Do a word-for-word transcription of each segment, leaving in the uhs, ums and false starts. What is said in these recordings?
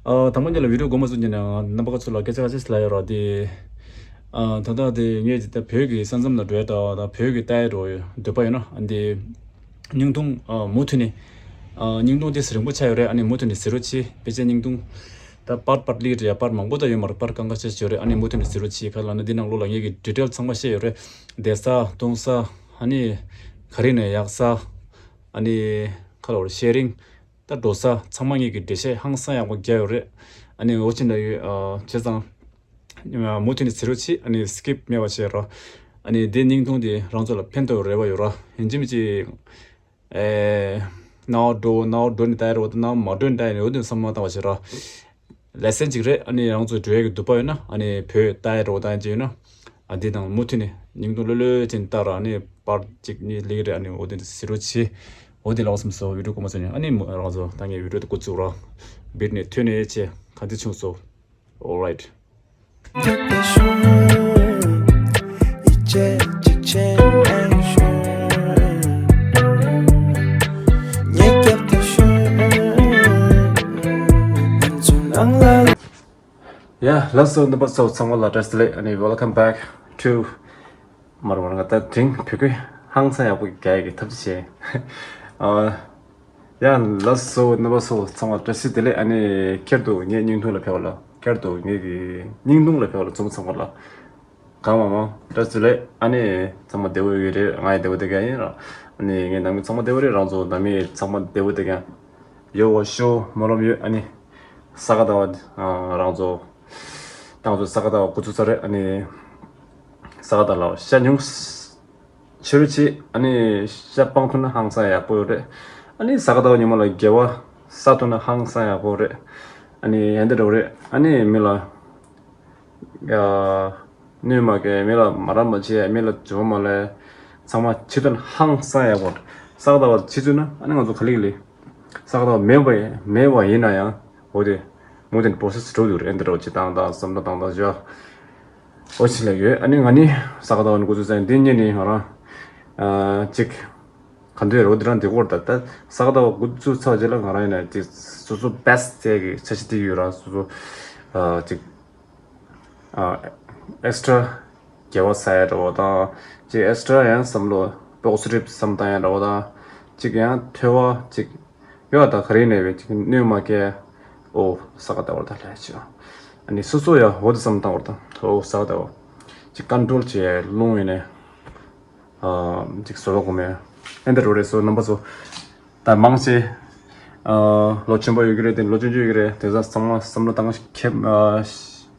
ཨ། དང་པོ་ཉིད་ལ་བི་ཌིའོ་འགོ་མ་བཙུགས་ཉིན་ནས་རྣམ་པ་ཚོ་ལ་སྐད་ཆ་ཁ་ཤས་ལབ་ཡོད་ར། དེ། ཨ། ད་ལྟ་དེ་ངས་ད་བོད་ཀྱི་ས་མཚམས་ལ་འགྲོ་ཡ་ད་ད་བོད་ཀྱི་ལྟ་ཡ་འགྲོ་ཡ་འདོད་པ་ཡོད་ན། ཨ། འདི། བརྙན་ཐུང་། ཨ། མུ་མཐུད་ནས། ཨ། བརྙན་ཐུང་དེ་རིང་པོ་ཆགས་ཡོད་རེད། ཨ་ནི་མུ་མཐུད་ནས་གཟིགས་རོགས་བྱེད། ཕལ་ཆེར་བརྙན་ཐུང་ད་པར་པར་ལི་རེད་ཡ། པར་མང་པོ་ད་ཡོད་མ་རེད། པར་གང་ག་ཤས་ཤིག་ཡོད་རེད། ཨ་ནི་མུ་མཐུད་ནས་གཟིགས་རོགས་བྱེད། ག་ལབ་ན་འདི་ནང་ལོགས་ལ་ངེད་ཀྱི་ཌི་ཊེལ་ཚང་མ་བཤད་ཡོད་རེད། བསྡད་ས་འཐུང་ས། ཨ་ནི་ག་རེ་ནས་ཡག་ས། ཨ་ནི་ག་ལབ་རེད། ཤེ་རིང་། ད་འགྲོ་ས་ཚང་མ་ངེད་ཀྱི་འགྲེལ་བཤད་ཧང་སང་ཡག་པོ་རྒྱག་ཡོད་རེད། ཨ་ནི་འོ་ཅི་འདྲ་ཡོད། ཨ། བྱས་ཙང་། མུ་མཐུད་ནས་གཟིགས་རོགས་བྱེད། ཨ་ནི་སི་ཀིབ་མེད་པ་བྱེད་རོགས། ཨ་ནི་འདི་བརྙན་ཐུང་འདི་རང་ཚོ་ལ་ཕན་ཐོགས་རེ་བ་ཡོད་ར། ཡིན་གཅིག་མིན་གཅིག་ཨེ། ནང་འགྲོ་ནང་འགྲོ་ནས་ལྟ་ཡ་རོགས། ནང་མ་འགྲོ་ནས་ལྟ་ཡ་རོགས། འོ་དེ་བསམ་བློ་བཏང་བ་བྱེད་རོགས། ལེ་སན་གཅིག་རེད། ཨ་ནི་རང་ཚོ་འགྲོ་ཡ་གི་འདོད་པ་ཡོད་ན། ཨ་ནི་བོད་ལྟ་ཡ་རོགས་ལྟ་ཡ་གཅིག་ཡོད་ན། ཨ། འདི་དང་མུ་མཐུད་ནས་བརྙན་ཐུང་ལྷོད་ལྷོད་ཅན་ལྟ་ར། ཨ་ནི་པར་གཅིག་གཉིས་ལེགས་རེད། ཨ་ནི་འོ་དེ་འདྲ་གཟིགས་རོགས་བྱེད། འོ་དེ་ལགས་སམ་སོ། བི་ཌིའོ་འགོ་མ་བཙུགས་ཉིན། ཨ་ནི་མུ་རང་ཚོ་ད་ངས་བི་ཌིའོ་དེ་འགོ་བཙུགས་ར། བིད་ནས་ཐོན་ནས་བྱས་ག་འདི་བྱུང་སོ། Alright. ཡ། ལགས་སོ། རྣམ་པ་ཚོ་ཚང་མ་ལ་བཀྲ་ཤིས་བདེ་ལེགས། ཨ་ནི་welcome back to མར་བར་ང་ད་དྲིན་བོད་སྐད་ཧང་སང་ཡག་པོ་རྒྱག་ཡག་གི་ཐབས་ཤེས། ཨ། ཡ། ལགས་སོ། རྣམ་པ་ཚོ་ཚང་མ་བཀྲ་ཤིས་བདེ་ལེགས། ཨ་ནི་ཁྱེར་དུ་ངའི་བརྙན་ཐུང་ལ་ཕེབས་པ་ལ། ཁྱེར་དུ་ངེད་ཀྱི་བརྙན་ཐུང་ལ་ཕེབས་པ་ལ་ཚང་མ་ཚང་མ་ལ་གང་མང་མང་བཀྲ་ཤིས་བདེ་ལེགས། ཨ་ནི་ཚང་མ་བདེ་པོ་ཡོད་ཀྱི་རེད། ང་ཡང་བདེ་པོ་བསྡད་ཀྱི་ཡིན་ར། ཨ་ནི་ངའི་ནང་མི་ཚང་མ་བདེ་པོ་རེད། རང་ཚོ་ནང་མི་ཚང་མ་བདེ་པོ་བསྡད་ཀྱི་ཡོད་པ་ཤོ་སྨོན་ལམ་ཡོད། ཨ་ནི་ས་ག་ཟླ་བ། ཨ། རང་ཚོ་ཏང་ཚོ་ས་ག་ཟླ་བ་འགོ་ཚུགས་ཚར་རེད། ཨ་ནི་ས་ག་ཟླ་བ་ཤ་ཉུང་ཕྱི་རུ་ཆེ། ཨ་ནི་ཤ་སྤང་ཐུབ་ན་ཧང་སང་ཡག་པོ་ཡོད་རེད། ཨ་ནི་ས་ག་ཟླ་བ་ཉི་མ་ལ་དགེ་བ་བསགས་ཐུབ་ན་ཧང་སང་ཡག་པོ་རེད། ཨ་ནི་ཡན་དེ་འགྲོ་རེད། ཨ་ནི་མི་ལ། ཡ། གནོད་མ་སྐྱེལ། མི་ལ་མ་རབས་མ་བྱེད། མི་ལ་སྦྱོར་མ་ལས། ཚང་མ་ཕྱི་དོན་ཧང་སང་ཡག་པོ། ས་ག་ཟླ་བ་ཕྱི་ཚུད་ན་ཨ་ནི་ང་ཚོ་ག་ལེ་ག་ལེ། ས་ག་ཟླ་བ་མེད་པ་མེད་པ་ཡིན་ན་ཡང་འོ་དེ་མུ་མཐུད་པོ་སི་སི་འགྲོ་འདུག་རེད། འདི་འདྲ་བོ་ཅིག་བཏང་བཏང་བསམ་བློ་བཏང་བཏང་བྱས། འོ་ཅི་ལ་ཡོད། ཨ་ནི་ང་ནི་ས་ག་ཟླ་བ་ནི་འགོ་ཚུགས་ཚར། འདི་ཉིན་ནི་ང་རང་ཨ་ཅིག་ག་འདོད་རོ་འདི་རང་འདི་སྐོར་ད་ལྟ་ས་ག་ཟླ་བ་འགོ་ཚུགས་ཚར་རྗེས་ལ་ང་རང་ཡིན་ན་ཅིག་སོ་སོ་བེ་སི་ཊི་ཟེར་གི་འཆར་གཞི་དེ་ཡོད་ར། སོ་སོ་ཨ་ཅིག་ཨ་ཨེག་སི་ཊ་ར་དགེ་བ་བསགས་ཡ་འདྲ་བོ་དང་། ཅིག་ཨེག་སི་ཊ་ར་ཡང་བསམ་བློ་པོ་སི་ཊིབ་བསམ་བཏང་ཡ་འདྲ་བོ་དང་། ཅིག་ཡང་ཐོས་པ་ཅིག་ཡོད་ད་ག་རེ་ནས་བས་ཅིག་གནོད་མ་སྐྱེལ། ཨོ་ས་ག་ཟླ་བ་ད་ལས་ཅིག་ཨ་ནི་སོ་སོ་ཡ་འོ་དེ་བསམ་བཏང་བ་དང་། ཨོ་ས་ག་ཟླ་བ་ཅིག་ཀོན་ཊོལ་བྱས་རླུང་ཡིན་ནས། ཨ་ཅིག་བཟོ་ལོག་གོ་མེད། ཨེ་འདྲ་རོ་རེད། སོ་རྣམ་པ་ཚོ་ད་མང་ཆེ་ཨ་ལོ་ཆེན་པོ་ཡོད་ཀྱི་རེད། དེ་ལོ་ཆུང་ཆུང་ཡོད་ཀྱི་རེད། དེ་ཚོ་ཚང་མ་བསམ་བློ་བཏང་ཤེས་ཨ་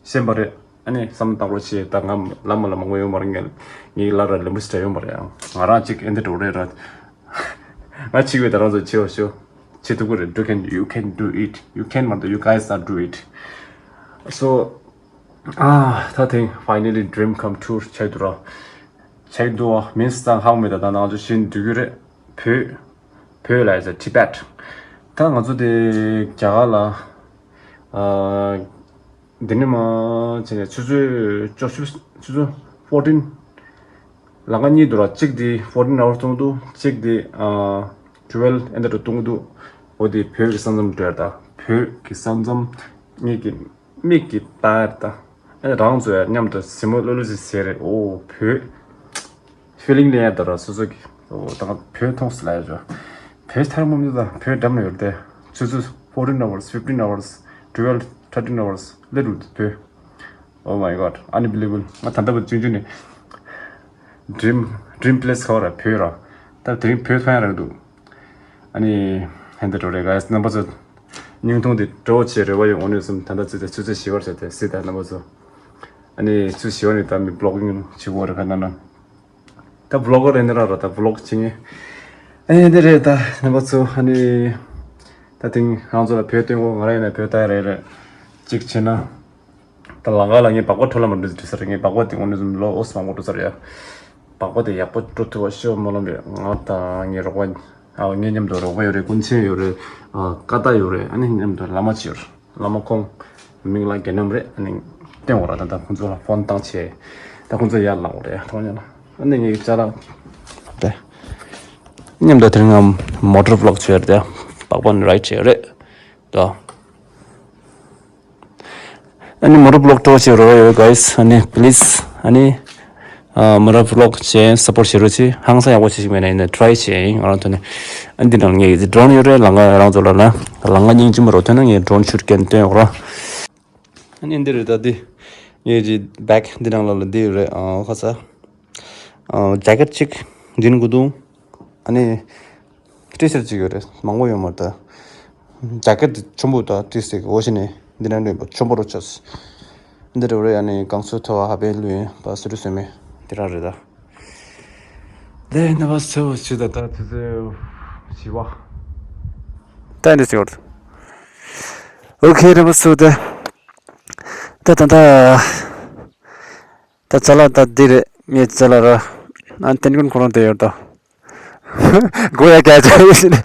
ཤེས་པ་རེད། ཨ་ནི་བསམ་བློ་བཏང་རོགས་བྱེད། ད་ང་ལ་མ་ལ་མང་པོ་ཡོད་མ་རེད། ངས་ངའི་ལ་ར་ལེན་པོ་ཞིག་ཡོད་མ་རེད། ང་རང་ཅིག་ཨེ་འདྲ་རོ་རེད་ར། ང་ཅིག་བས་ད་རང་ཚོ་བྱེད་བ་ཤོ་བྱེད་ཐུབ་ཀྱི་རེད། Do can, you can do it. You can མ་གཏོགས་you guys are do it. So ཨ་ད་དེང་finally dream come true ཆགས་འདུག་ར། ཆགས་འདུག་བ་མིན་སང་ཧང་མེད། ད་ད་ང་ཚོ་བཞིན་འདུག་གི་རེད། བོད་བོད་ལ་ཡ་ཊི་བེཊ། ད་ང་ཚོ་དེ་རྒྱ་གར་ལ་ཨ་འདི་ནས་མ་བྱས་ནས་ཆུ་ཚོད་བཅུ་བཞི་ཆུ་ཚོད་ཕོར་ཊིན་ལམ་ཁ་གཉིས་འདུག་ར། གཅིག་དེ་ཕོར་ཊིན་ཨ་ཝར་སི་གཏོང་འདུག་གཅིག་དེ་ཨ་ཊུ་ཝེལ་ཨེ་འདྲ་གཏོང་འདུག་འོ་དེ་བོད་ཀྱི་ས་མཚམས་འགྲོ་ཡ། ད་བོད་ཀྱི་ས་མཚམས་ངེད་ཀྱི་མིག་གིས་ལྟ་ཡ་ད། ཨ་ནི་རང་ཚོ་ཡ་མཉམ་དུ་སེམས་པ་ལྷོད་ལྷོད་ཅིག་བྱས་རེད། ཨོ་བོད་ཕི་ལིང་ལེན་ཡ་ད་ར། སོ་སོ་གི་ཨོ་ད་ང་བོད་མཐོང་སོང་ལབ་ཡ་ཅོ། བོད་ཐར་མོ་མི་ད་བོད་འགྲམ་ལ་ཡོད་དེ། ཆུ་ཚོད་ཕོར་ཊིན་ཨ་ཝར་སི་ཕིཕ་ཊིན་ཨ་ཝར་སི་ཊུ་ཝེལ་ཐར་ཊིན་ཨ་ཝར་སི་ལེ་རུ་བོད། Oh my God, unbelievable. ང་ད་ལྟ་བུ་ཆུང་ཆུང་ནས་ཌི་རིམ་ཌི་རིམ་པི་ལེ་སི་ག་བ་ར་བོད་ར། ད་དེ་རིང་བོད་ཐོན་ཡ་རག་འདུག་ཨ་ནི་ཧན་ད་འགྲོ་རེད། ག་རྣམ་པ་ཚོ་བརྙན་ཐུང་འདི་འགྲོ་བྱེད་རེ་བ་ཡོད་འོང་ནས་སུམ། ད་ལྟ་ཚོད་ཚོད་ཚོད་བཞི་བར་བྱས་ཏེ་སྲིད་ད་རྣམ་པ་ཚོ། ཨ་ནི་ཚོད་བཞི་བ་ནས་ད་མི་བི་ལོག་གིང་བྱེད་དགོས་རེད། ག་ན་ན་ད་བི་ལོག་གར་རེད་ནི་ར་ར་ད་བི་ལོག་བྱེད་ངེས། ཨ་ནི་འདི་རེད་ད་རྣམ་པ་ཚོ། ཨ་ནི་ད་དེང་རང་ཚོ་ལ་བོད་སྟོན་གོ། ང་ར་ཡིན་ན་བོད་ད་རེད་རེད་ཅིག་བྱེད་ན། ད་ལམ་ཁ་ལ་ངས་སྦག་སྦག་འཕྲོ་ལམ་མ་འགྲོ་དུས་ས་རེད། ངས་སྦག་སྦག་དེ་དངོས་གནས་ལོ་ཨོ་སི་མང་པོ་འགྲོ་ས་རེད་ཡ། སྦག་སྦག་དེ་ཡག་པོ་འགྲོ་ཐུབ་པ་ཤོག་སྨོན་ལམ་ཡོད། ང་དང་ངའི་རོགས་པ་ཨ་ངའི་མཉམ་དུ་རོགས་པ་ཡོད་རེད། ཀུན་མཁྱེན་ཡོད་རེད། ཨ་ཀ་ཏ་ཡོད་རེད། ཨ་ནི་མཉམ་དུ་བླ་མ་ཅིག་ཡོད་རེད། བླ་མ་ཁོང་མིང་ལ་དགེ་རྣམ་རེད། ཨ་ནི་བསྟན་འོ་ར། ད་ད་ཁོང་ཚོ་ལ་ཕོན་བཏང་བྱས་ད་ཁོང་ཚོ་ཡར་ལངས་འོ་རེད་ཡ། ཐོག་ཉན་ལ་ཨ་ནི་ངའི་ཅ་ལག་རེད། མཉམ་དུ་དེ་རིང་ངམ་མོ་ཊར་བི་ལོག་བྱས་རེད་ཡ། སྦག་སྦག་ནི་རའིཌ་བྱས་རེད་ད། ཨ་ནི་མོ་རོ་བི་ལོག་སྤྲོ་བྱེད་རོགས་ཡོད་guys། ཨ་ནི་please ཨ་ནི་ཨ་མོ་རོ་བི་ལོག་བྱེད་སཔོར་བྱེད་རོགས་བྱེད། ཧང་སང་ཡག་པོ་བྱེད་ཤིག་མེད་ན་ཡིན་ན་ཊི་རའི་བྱེད་ཡིན་ང་རང་ཐོག་ནས། ཨ་འདི་ནང་ངས་ཌོ་རོན་ཡོད་རེད། ལམ་ཁ་རང་ཚོ་ལ་ན་ལམ་ཁ་སྙིང་རྗེ་མོ་རོ་ཐོན་ན་ངས་ཌོ་རོན་ཤུ་ཊི་ཀན་སྟོན་ཡོད་ར། ཨ་ནི་འདི་རེད་ད་འདི། ངས་ཀྱི་བེག་འདི་ནང་ལ་ལ་འདི་ཡོད་རེད། ཨ་ཁ་ས། ཨ་ཇེ་ཀེཊ་གཅིག་འདི་ནི་གུ་དུང་། ཨ་ནི་ཊི་ཤར་ཊི་གཅིག་ཡོད་རེད། མང་པོ་ཡོད་མ་རེད་ད། ཇེ་ཀེཊ་འདི་ཆེན་པོ་ད་ཊི་ཤར་ཊི་གཅིག་འོ་ཞིག་ནས་འདི་ནང་ལོན་པ་ཆེན་པོ་རོ་ཆགས། འདི་རེད་རེད། ཨ་ནི་གང་སོ་ཐོ་བ་ཧ་པའི་ལུས་ཡིན་པ་སུ་རུ་སོ་མེ་འདི་ར་རེད་ད། དེ་ནས་བ་སུ་ཞུ་ད་ད་དུ་དུ་ཞི་བ། ད་འདི་ཞིག་ཨོ་ཁེ་རེད་བ་སུ་ད། ད་ད་ད། ད་ཅ་ལག་ད་འདི་རེད། ངའི་ཅ་ལག་ར། ཨ་ཏན་ཀུན་ཁོ་རང་དེ་ཡོད་ད། གོ་ཡ་ཀྱ་ཅ་ཡོད་ཤི་ནས།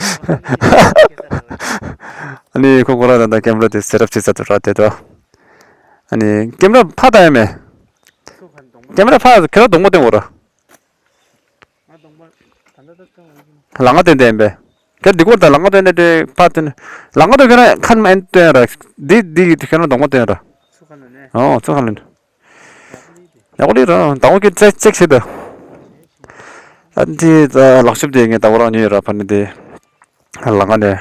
ཨ་ནི་ཁོ་ཁོ་རང་ད་ད་ཀེམ་ར་དེ་སེ་ཊབ་བྱེད་ས་དུ་ར་དེ་ད། ཨ་ནི་ཀེམ་ར་ཕ་ད་ཡ་མེད། ཀེམ་ར་ཕ་ཁྱེད་རང་གདོང་མོ་སྟོན་འོ་ར། ལང་ང་སྟོན་ཏེ་ཡིན་པས། ཁྱེད་འདི་སྐོར་དང་ལང་ང་སྟོན་ཏེ་དེ་ཕ་སྟོན། ལང་ང་སྟོན་ཁྱེད་རང་ཁ་མ་ཨེན་སྟོན་ར། འདི་འདི་ཁྱེད་རང་གདོང་མོ་སྟོན་ར། ཨོ་ཚུ་ཁ་ལེན། ཡག་པོ་ལི་ར་དང་པོ་ཁྱེད་ཙེག་ཙེག་བྱེད་ད། ཨ་འདི་ལག་ཤུབས་དེ་ངས་ད་བོ་རང་ཉོས་ཡོད་ར་ཕ་ནི་དེ། ལང་ང་ནས།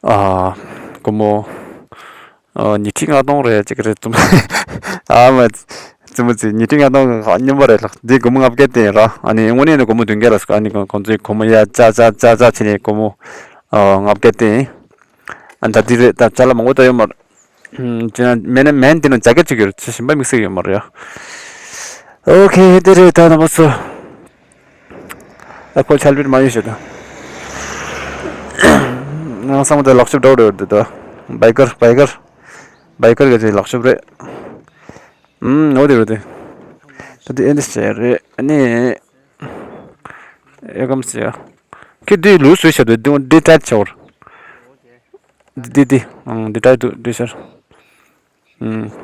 ཨ། སྒོར་མོ། ཨ། ཉིས་ཁྲི་ལྔ་སྟོང་རེད་ཅིག་རེད་བཙུན་མ། ཨ་མ། བཙུན་མ་ཚེ་ཉིས་ཁྲི་ལྔ་སྟོང་སྙོམས་པ་རེད་ལགས། འདི་སྒོར་མོ་ལྔ་བརྒྱ་སྟེང་ར། ཨ་ནི་དངོས་གནས་ནི་སྒོར་མོ་བདུན་བརྒྱ་ལ་ཟེར། ཨ་ནི་ཁོང་ཚོས་སྒོར་མོ་ཡ་ཅ་ཅ་ཅ་ཅ་བྱས་ནས་སྒོར་མོ། ཨ། ལྔ་བརྒྱ་སྟེང་། ཨ་ད་འདི་རེད་ད་ཅ་ལག་མང་པོ་ད་ཡོད་མ་རེད། ཅི་ན་མེན་མེན་འདི་ནང་ཇེ་ཀེཊ་ཅིག་ཡོད་རེད། ཚེ་ཞིམ་པ་དམིགས་བསལ་ཡོད་མ་རེད་ཡ། ཨོ་ཁེ་དེ་རེད་ད་ན་མ་སོ། ཨ་ཁོ་ཆལ་བིར་མ་ཡོད་ཤེས་ད། ང་སང་མ་ད་ལག་ཆུབ་འགྲོ་འགྲོ་འདུག་ད། བའི་ཀར་བའི་ཀར། བའི་ཀར་ག་ཚོད་ལག་ཆུབ་རེད། ཨུམ་འོ་དེ་འོ་དེ། ད་དེ་ཨེ་འདི་ཟེར་རེད་ཨ་ནི། ཨེ་གམ་ཟེར་ཡ། ཁྱེད་དེ་ལུས་བཟོས་བྱ་དུས་དེ་འདི་ཊའེཊ་བྱ་བར། འདི་འདི་འདི་ཊའེཊ་འདུག་འདི་ཟེར།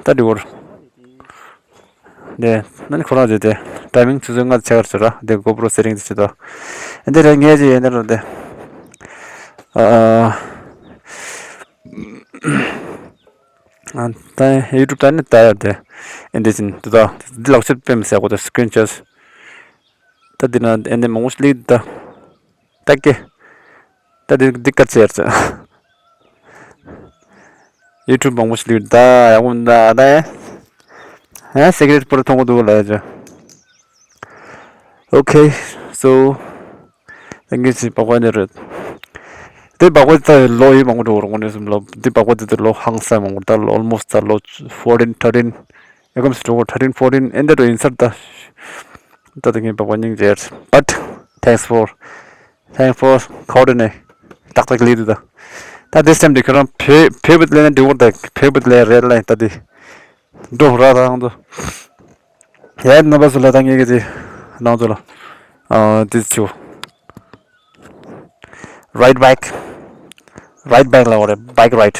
ད་འདི་བོར། དེ་ནི་ཁོ་རང་རེད་དེ། ཊའི་མིང་ཆུ་ཚོད་ལྔ་ཆགས་ཀྱི་རེད་ར། དེ་གོ་པྲོ་སེ་ཊིང་དེ་བྱེད་དོ། དེ་རེད་ངས་ཅི་ཡིན་ན་རོ་དེ། ད་ཡུ་ཊུབ་ད་ནི་ད་ཡར་དེ། ཨེ་འདི་ཅིན་དུ་ད། འདི་ལག་ཆུ་པེམ་ཟེར་གོ་དེ་སི་ཀི་རིན་ཅོཊ། ད་འདི་ན་ཨེ་འདི་མང་པོ་ལིག་ད། ད་ཀེ། ད་འདི་འདི་ཀ་ཅེར་ཅ། ཡུ་ཊུབ་མང་པོ་ཞིག་ལུས་ད་ཡག་པོ་མི་འདུག་ད་ཡ། ཧ་སི་ཀི་རེཊ་པོ་ར་མཐོང་གི་འདུག་ལ་ཡ་ཅ། ཨོ་ཁེ། སོ། ད་ངས་ཅི་བག་པ་ནི་རེད། དེ་བག་པ་ད་ལོ་ཡི་མང་པོ་འགྲོ་རུང་ངོ་ནས་སུམ་ལོ་འདི་བག་པ་དེ་དེ་ལོ་ཧང་སང་མང་པོ་ད་ལོ་almost ད་ལོ་fourteen thirteen ཡ་གམ་སི་འགྲོ་གོ་thirteen fourteen ཨེ་འདྲ་འགྲོ་ཡིན་ཚར་ད། ད་དེ་ངས་བག་པ་སྙིང་རྗེ། But thanks for thanks for ཁོ་དེ་ནས་ཏག་ཏག་ལས་དུ་ད། ད་this time དེ་ཁྱོད་རང་བོད་བོད་བུད་ལས་ན་འདི་བོར་ད་བོད་བུད་ལས་རེད་ལ་ད་དེ། འགྲོ་ར་རང་དུ། ཡ་རྣམ་པ་ཚོ་ལ་ད་ངས་གི་དེ་རང་ཚོ་ལ། ཨ་དེ་ཆུ། Ride bike. Ride bike ལ་བ་རེད་bike ride.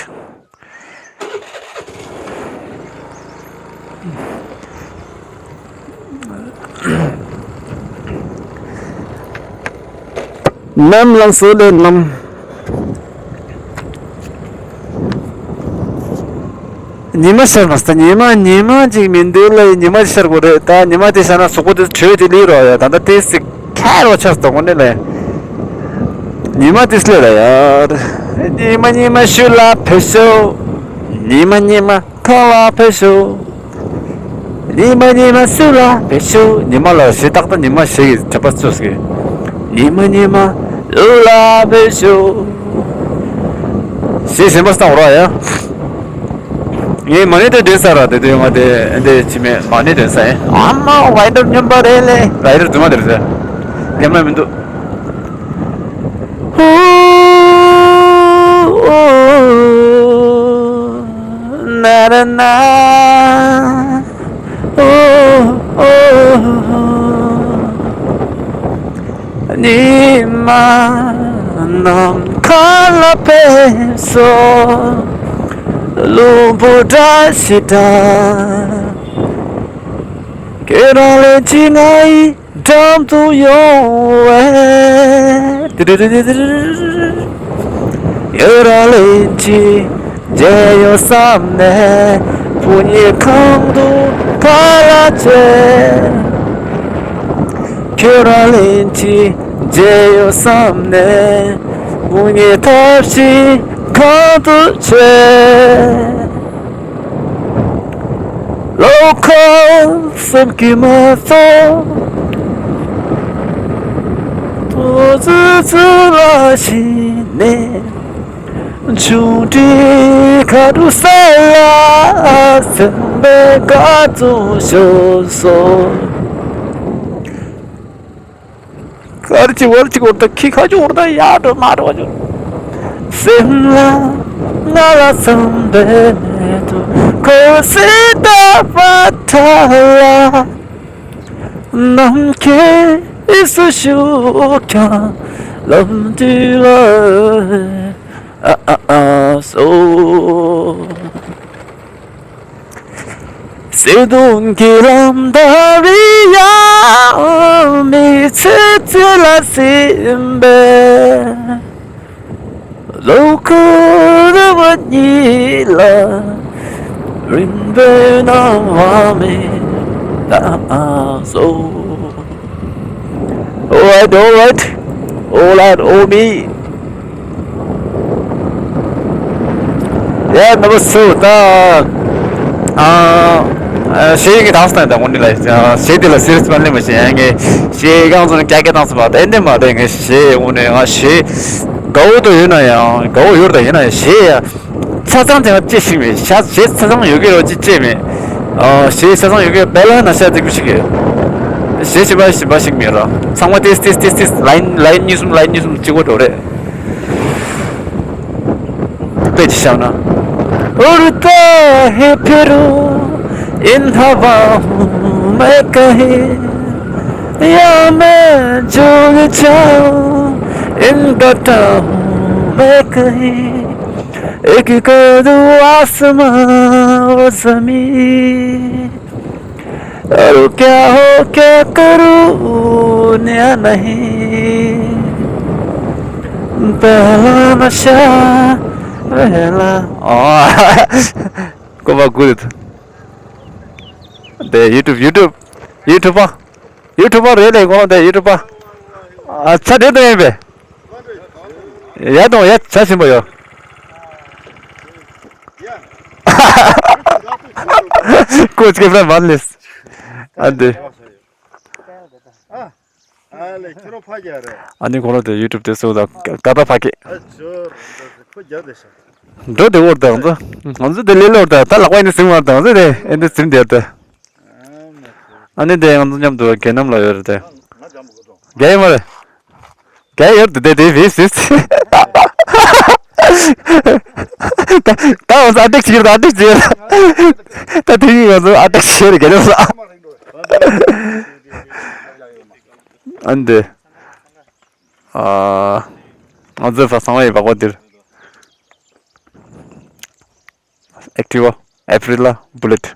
ནམ་ལངས་སོ་ལེ་ནམ། ཉི་མ་ཤར་མ་སྟ་ཉི་མ་ཉི་མ་ཅིག་མི་འདུག་ལ་ཉི་མ་ཤར་དགོས་རེད་ད། ཉི་མ་དེ་ཤར་ན་གཟུགས་པོ་དེ་དྲོད་དེ་ལི་རོ་ཡ་ད་ད་དེ་སི་ཁ་རོ་ཆགས་སོང་ནི་ལ། ཉི་མ་དེ་སླེ་ལ་ཡ། ཉི་མ་ཉི་མ་ཤུ་ལ་ཕེབས་ཤོག་ཉི་མ་ཉི་མ་ཐང་ལ་ཕེབས་ཤོག་ཉི་མ་ཉི་མ་སུ་ལ་ཕེབས་ཤོག་ཉི་མ་ལ་ཞེ་ཏག་ཏག་ཉི་མ་ཞེ་གི་དྲན་པ་གཙོས་ཀྱི། ཉི་མ་ཉི་མ་ལུ་ལ་ཕེབས་ཤོག་ཞེས་གཞན་པ་སྟོང་ར་ཡ། ངས་མ་ཎི་དེ་འདོན་ས་ར་དེ་དུས་ང་དེ་འདི་ཅི་མེད་མ་ཎི་འདོན་ས་ཡིན། ཨ་མ་ཝའི་འདོར་སྙོམས་པ་རེད་ལེ་ཝའི་འདོར་རྫུན་མ་དེ་རེད་ཟེར། ཉམས་ན་མི་འདུག་ཧུ། ན་ར་ན། ཨོ། ཨོ། ཉི་མ་ནམ་མཁའ་ལ་ཕེབས་སོ། རླུང་བུ་བཀྲ་ཤིས་བཀྲ། ཁྱེད་རང་ལས་ཅི་ང་ཡི་འགྲམ་དུ་ཡོང་བས། ཡོད་ར་ལེན་ཅི་མཇལ་ཡོང་བསམ་ནས། བུ་ཉིད་གང་དུ་ཕར་ལ་བྱེད། ཁྱོད་རང་ལན་གཅིག་མཇལ་ཡོང་བསམ་ནས། བུ་ཉིད་ཐབས་ཤེས་གང་དུ་བྱེད། བློ་ཁོག་སེམས་ཀྱིས་མ་རྫོགས། ཐོག་ཙི་ཙི་ལ་ཕྱིན་ནས། ཆུང་འདྲིས་ཁ་དྲུག་ས་ལ་སེམས་པའི་དགའ་སྟོན་ཤོར་སོང་། གར་གྱི་བར་གྱི་སྐོར་དུ་ཁྱི་ཁ་ཅུང་བར་དུ་ཡར་འགྲོ་མར་འགྲོ་བ་ཅུང་། སེམས་ལ་ང་ལ་བསམ་པའི་མེད་དུ་ཁོ་སྲིད་ད་པ་ཐ་ལ། ནམ་མཁའི་ཡིས་སུ་ཞུགས་ཀྱང་ལམ་དུས་ལ་ཨ་ཨ་ཨ་སོ། བརྩེ་དུང་གི་ལམ་བདའ་བའི་ཡང་མི་ཚེ་ཚེ་ལ་ཟིན་པའི། ལོ་ཁ་ར་བ་ཉིད་ལ་རིང་པོའི་སྣང་བ་མེད་ད་སོ། Alright, alright. Alright, oh me. Yeah, number two. ད་ཨ་ཨ་གཞས་ཀྱི་དྭངས་སྟངས་དང་དངོས་གནས་ལ་གཞས་དེ་ལ་སི་རི་ཡས་མ་ལེན་མ་བྱེད་ཡ། ངས་གཞས་རྐང་བཙུགས་ནས་ཀྱག་ཀྱག་བཏང་ཚར་བ་དེ་འདྲ་མ་རེད། ངས་གཞས་དངོས་གནས་ང་གཞས་དགའ་བོ་དུ་ཡོད་ན་ཡང་དགའ་བོ་ཡོད་རེད། ད་ཡིན་ན་ཡང་གཞས་ཡ་ཆ་ཚང་དེ་ང་ཅི་ཞིག་མེད། ཤ་གཞས་ཆ་ཚང་ཡོད་ཀྱི་རོ་ཅི་ཅི་མེད། ཨ་གཞས་ཆ་ཚང་ཡོད་ཀྱི་བེ་ལ་ན་ཤ་ཙིག་པོ་ཞིག་གི་གཞས་ཞིག་པ་ཞིག་པ་ཞིག་མེད་ར། ཚང་མ་ཏིས་ཏིས་ཏིས་ཏིས་ལ་ཡིན་ལ་ཡིན་གཉིས་གསུམ་ལ་ཡིན་གཉིས་གསུམ་གཅིག་པོ་འགྲོ་རེད། དཔེ་ཅིག་བཞག་ན། उड़ता है फिरूं इन हवाओं में कहीं, या मैं झूल जाऊं इन घटाओं में कहीं। एक कदू आसमां और जमीन, और क्या हो क्या करूं या नहीं। पहला नशा पहला। Oh, go back good. 네, 유튜브 유튜브 유튜버. 유튜버 རེད་ལས་གོ་ལོ་དེ་ཡུ་ཊུབ་པ། ཨ་ཚ་དེ་དོན་ཡིན་པས། ཡ་དང་ཡ་ཚ་ཆེན་པོ་ཡོད། ཀོ་ཅི་ཀེ་ཕྲ་མ་ལེས། ཨ་འདི། ཨ་ལེ་ཁྱོད་རང་ཕ་རྒྱ་རེད། ཨ་ནི་གོ་ལོ་དེ་ཡུ་ཊུབ་དེ་སུ་ད་ཀ་ད་ཕ་ཀེ། ཨ་ཅོ་ཁོ་རྒྱ་དེ་ཤ། འགྲོ་དེ་འོར་དང་ཚོ། ང་ཚོ་དེ་ལེ་ལོར་དང་ད་ལག་པ་ཡིན་ནི་ཟིང་བར་དང་ཚོ་དེ་ཨེ་འདི་ཟིང་དེར་དེ། ཨ་ནི་དེ་ང་ཚོ་མཉམ་དུ་རྒྱལ་ནམ་ལ་ཡོད་རེད་དེ། རྒྱལ་ཡིན་མ་རེད། རྒྱལ་ཡོད་དེ་དེ་དེ་བིས་བིས། ད་ད་ང་ཚོ་ཨ་ཏེག་བྱེད་ཀྱི་རེད། ཨ་ཏེག་བྱེད་ཀྱི་རེད། ད་དེ་ཡིན་ང་ཚོ་ཨ་ཏེག་བྱེད་རེད་རྒྱལ་ནམ་ལ། ཨ་ནི་དེ། ཨ། ང་ཚོའི་ཕ་ཚང་མ་ཡི་བག་པ་འདིར། ཨེག་ཊི་བ། ཨེ་པི་རི་ལ། བུ་ལེ་ཊི།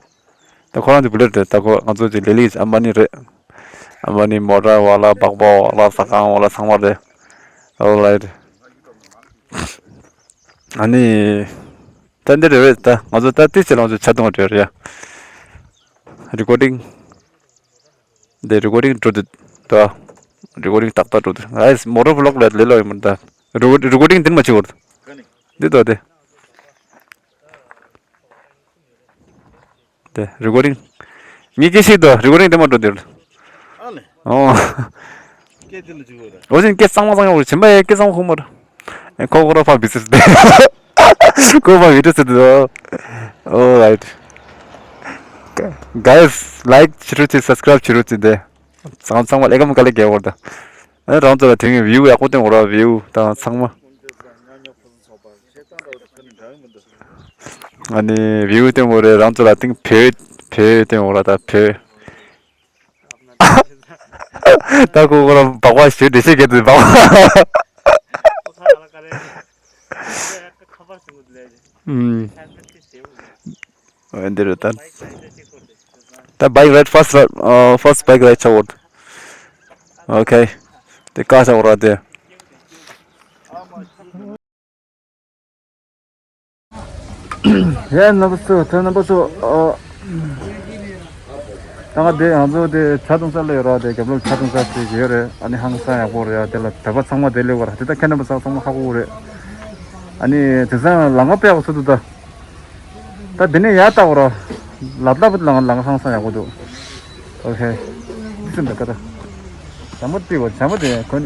ད་ཁོ་རང་ཚོ་བུ་ལེ་ཊི་རེད། ད་ཁོ་ང་ཚོ་ཚོའི་ལེ་ལི་ཨམ་བ་ནི་རེད། ཨམ་བ་ནི་མོ་ཊ་བ་ལ་སྦག་སྦག་བ་ལ་ཟ་ཁང་བ་ལ་ཚང་མ་རེད། ཨོ་ལའིཊ། ཨ་ནི། ད་འདི་རེད་བས། ད་ང་ཚོ་ད་ཏི་སེ་ལང་ཚོ་ཆ་གཏོང་རེད་རེད་ཡ། རི་ཀོར་ཌིང་། འདི་རི་ཀོར་ཌིང་འགྲོ་འདུག་ད། རི་ཀོར་ཌིང་ཏག་ཏག་འགྲོ་འདུག་ཨེ་མོ་ཊ་བི་ལོག་ལ་ལེ་ལོ་ཡིན་མོ་ད། རི་ཀོར་ཌིང་འདི་མ་བྱེད་འོར། འདི་ད་དེ། དེ་རི་ཀོར་ཌིང་། ངའི་སྐད་ཤེས་དོ་རི་ཀོར་ཌིང་དེ་མ་འགྲོ་འདིར། ཨ་ལེ། ཨོ། སྐད་དེ་ལ་བཅུག་གོ་ར། འོ་ཅིན་སྐད་གཙང་མ་གཙང་ཡོད་རེད། བྱིན་པ་ཡའི་སྐད་གཙང་མ་ཁུག་མ་རེད། ཨེ་ཁོ་ཁོ་ར་ཕ་བི་སི་སི་དེ། ཁོ་ཕ་བི་ཏི་སི་དེ། Alright. Guys, like བྱེད་རོགས་བྱེད། Subscribe བྱེད་རོགས་བྱེད་དེ། ཚང་ཚང་མ་ལས་ཀ་མ་དཀའ་ལས་རྒྱག་བར་དང་། ཨ་རང་ཚོ་ལ་དེ་རིང་བིའུ་ཡག་པོ་སྟོན་འོ་ར་བིའུ་དང་ཚང་མ། ཨ་ནི་བིའུ་སྟོན་འོ་རེད། རང་ཚོ་ལ་ཏིང་བོད་བོད་སྟོན་འོ་ར་ད་བོད། ད་ཁོ་ཁོ་རང་སྦག་སྦག་ཞུ་འདྲི་ཤེས་གལ་ཏེ་སྦག་སྦག་ཨུམ། འདི་རེད་ད། ད་bike ride first ride, uh, first bike ride ཆགས་འོ། Okay. དེ་ཀ་ཆགས་འོ་ར་དེ། ཡ་རྣམ་པ་ཚོ། ད་རྣམ་པ་ཚོ། ཨ། ད་ང་དེ་ང་ཚོ་དེ་ཇ་འཐུང་ས་ལ་ཡོད་ར། དེ་རྒྱབ་ལོགས་ཇ་འཐུང་ས་ཞིག་ཡོད་རེད། ཨ་ནི་ཧང་སང་ཡག་པོ་རེད་ཡ། དེ་ལ་བོད་པ་ཚང་མ་དེ་སླེབས་ཡོད་ར། དེ་ད་ཁྱེད་རྣམ་པ་ཚང་མ་ཧ་གོ་གི་རེད། ཨ་ནི་དེང་སང་ལམ་ཁ་དཔེ་ཡག་པོ་བཟོས་འདུག་ད། ད་འདི་ནས་ཡར་ལྟ་བ་ར། ལ་ལ་བུ་ལ་ལ་ཧང་སང་ཡག་པོ་འདུག་ཨོ་ཁེ། འདི་ཚོ་འདི་ག་ད། ཇ་མོ་ཏི་བ་ཇ་མོ་དེ་གོན།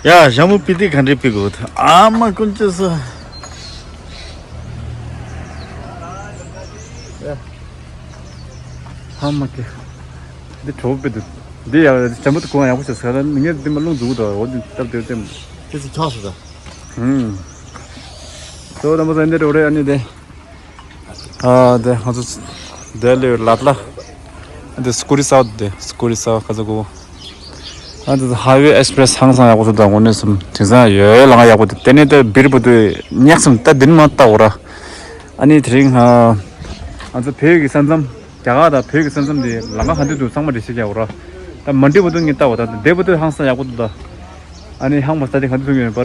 ཡ་ཇ་མོ་པི་ཏི་ག་འདྲའི་པི་གོ་ཨ་མ་ཀུན་ཅི་སོ། ཧ་མ་ཀེ། འདི་གྲོགས་པོ་དེ། འདི་ཡ་ཇ་མོ་དེ་གོང་ཡག་པོ་བྱས་ཟེར་ལ་ངས་འདི་མ་རླུང་འཛུགས་དང་འོ་འདི་སྟབས་བདེ་བསྟན། དེ་ཚོ་ཆགས་སོ་ད། ཧུམ། ཚོ་དམ་པ་ཚོ་འདི་འགྲོ་རེད། ཨ་ནི་དེ། ཨ་དེ་ང་ཚོ་དེ་ལས་ལ་ལ་དེ་སི་ཀུ་རི་ས་དེ་སི་ཀུ་རི་ས་ག་ཚོད་གོ། ཨ་དེ་ཧའི་ཝེ་ཨེགས་པི་རེ་སི་ཧང་སང་ཡག་པོ་བཟོས་འདུག་དངོས་གནས་སུ་དེང་སང་ཡོད་ལ་ང་ཡག་པོ་འདུག་དེ་ནས་ད་བིར་བུ་དུ་ཉག་སུམ་ད་དེ་ནས་མ་ལྟ་འོ་ར། ཨ་ནི་དེ་རིང་ང་ཚོ་བོད་ཀྱི་ས་མཚམས། རྒྱ་གར་དང་བོད་ཀྱི་ས་མཚམས་དེ་ལམ་ཁ་ག་འདྲ་འདུག་ཚང་མ་འགྲེལ་བཤད་རྒྱག་འོ་ར། ད་མན་ཌི་བར་དུ་ངས་ལྟ་བ་ད་དེ་བར་དུ་ཧང་སང་ཡག་པོ་འདུག་ད། ཨ་ནི་ཧང་མ་ས་དེ་ག་འདྲ་མཐོང་གི་ཡོད་པ།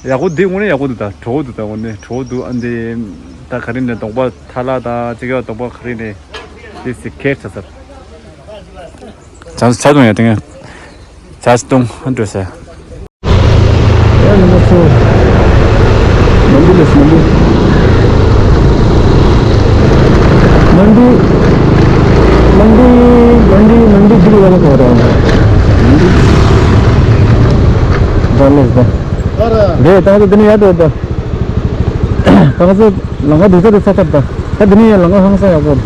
ཡག་པོ་འདི་དངོས་གནས་ཡག་པོ་འདུག་ད། གྲོགས་འདུག་ད། དངོས་གནས་གྲོགས་འདུག་ཨ་འདི་ད་ག་རེ་ནས་གདོང་པ་ཐ་ལ་ད་ཅིག་ཡ་གདོང་པ་ག་རེ་ནས་དེ་སི་ཁེར་ཆ་ཚར། ཆ་ཆ་དུང་ཡ་དེ་ངས་ཆ་དུང་ཨ་འགྲོ་ས། ཡ་ནི་མ་ཚོ། མན་ཌི་ལས་མན་ཌི། མན་ཌི། མན་ཌི། མན་ཌི། མན་ཌི་ཇི་ལ་བ་ལ་གོ་ར། མན་ཌི། ད་ལས་ད། རེད་ད་ད་དེ་ནས་ཡར་འགྲོ་ད། ད་ང་ཚོ་ལམ་ཁ་འདུག་ས་དེ་ཚ་ཚ་ད། ད་འདི་ནས་ཡར་ལམ་ཁ་ཧང་སང་ཡག་པོ། ད།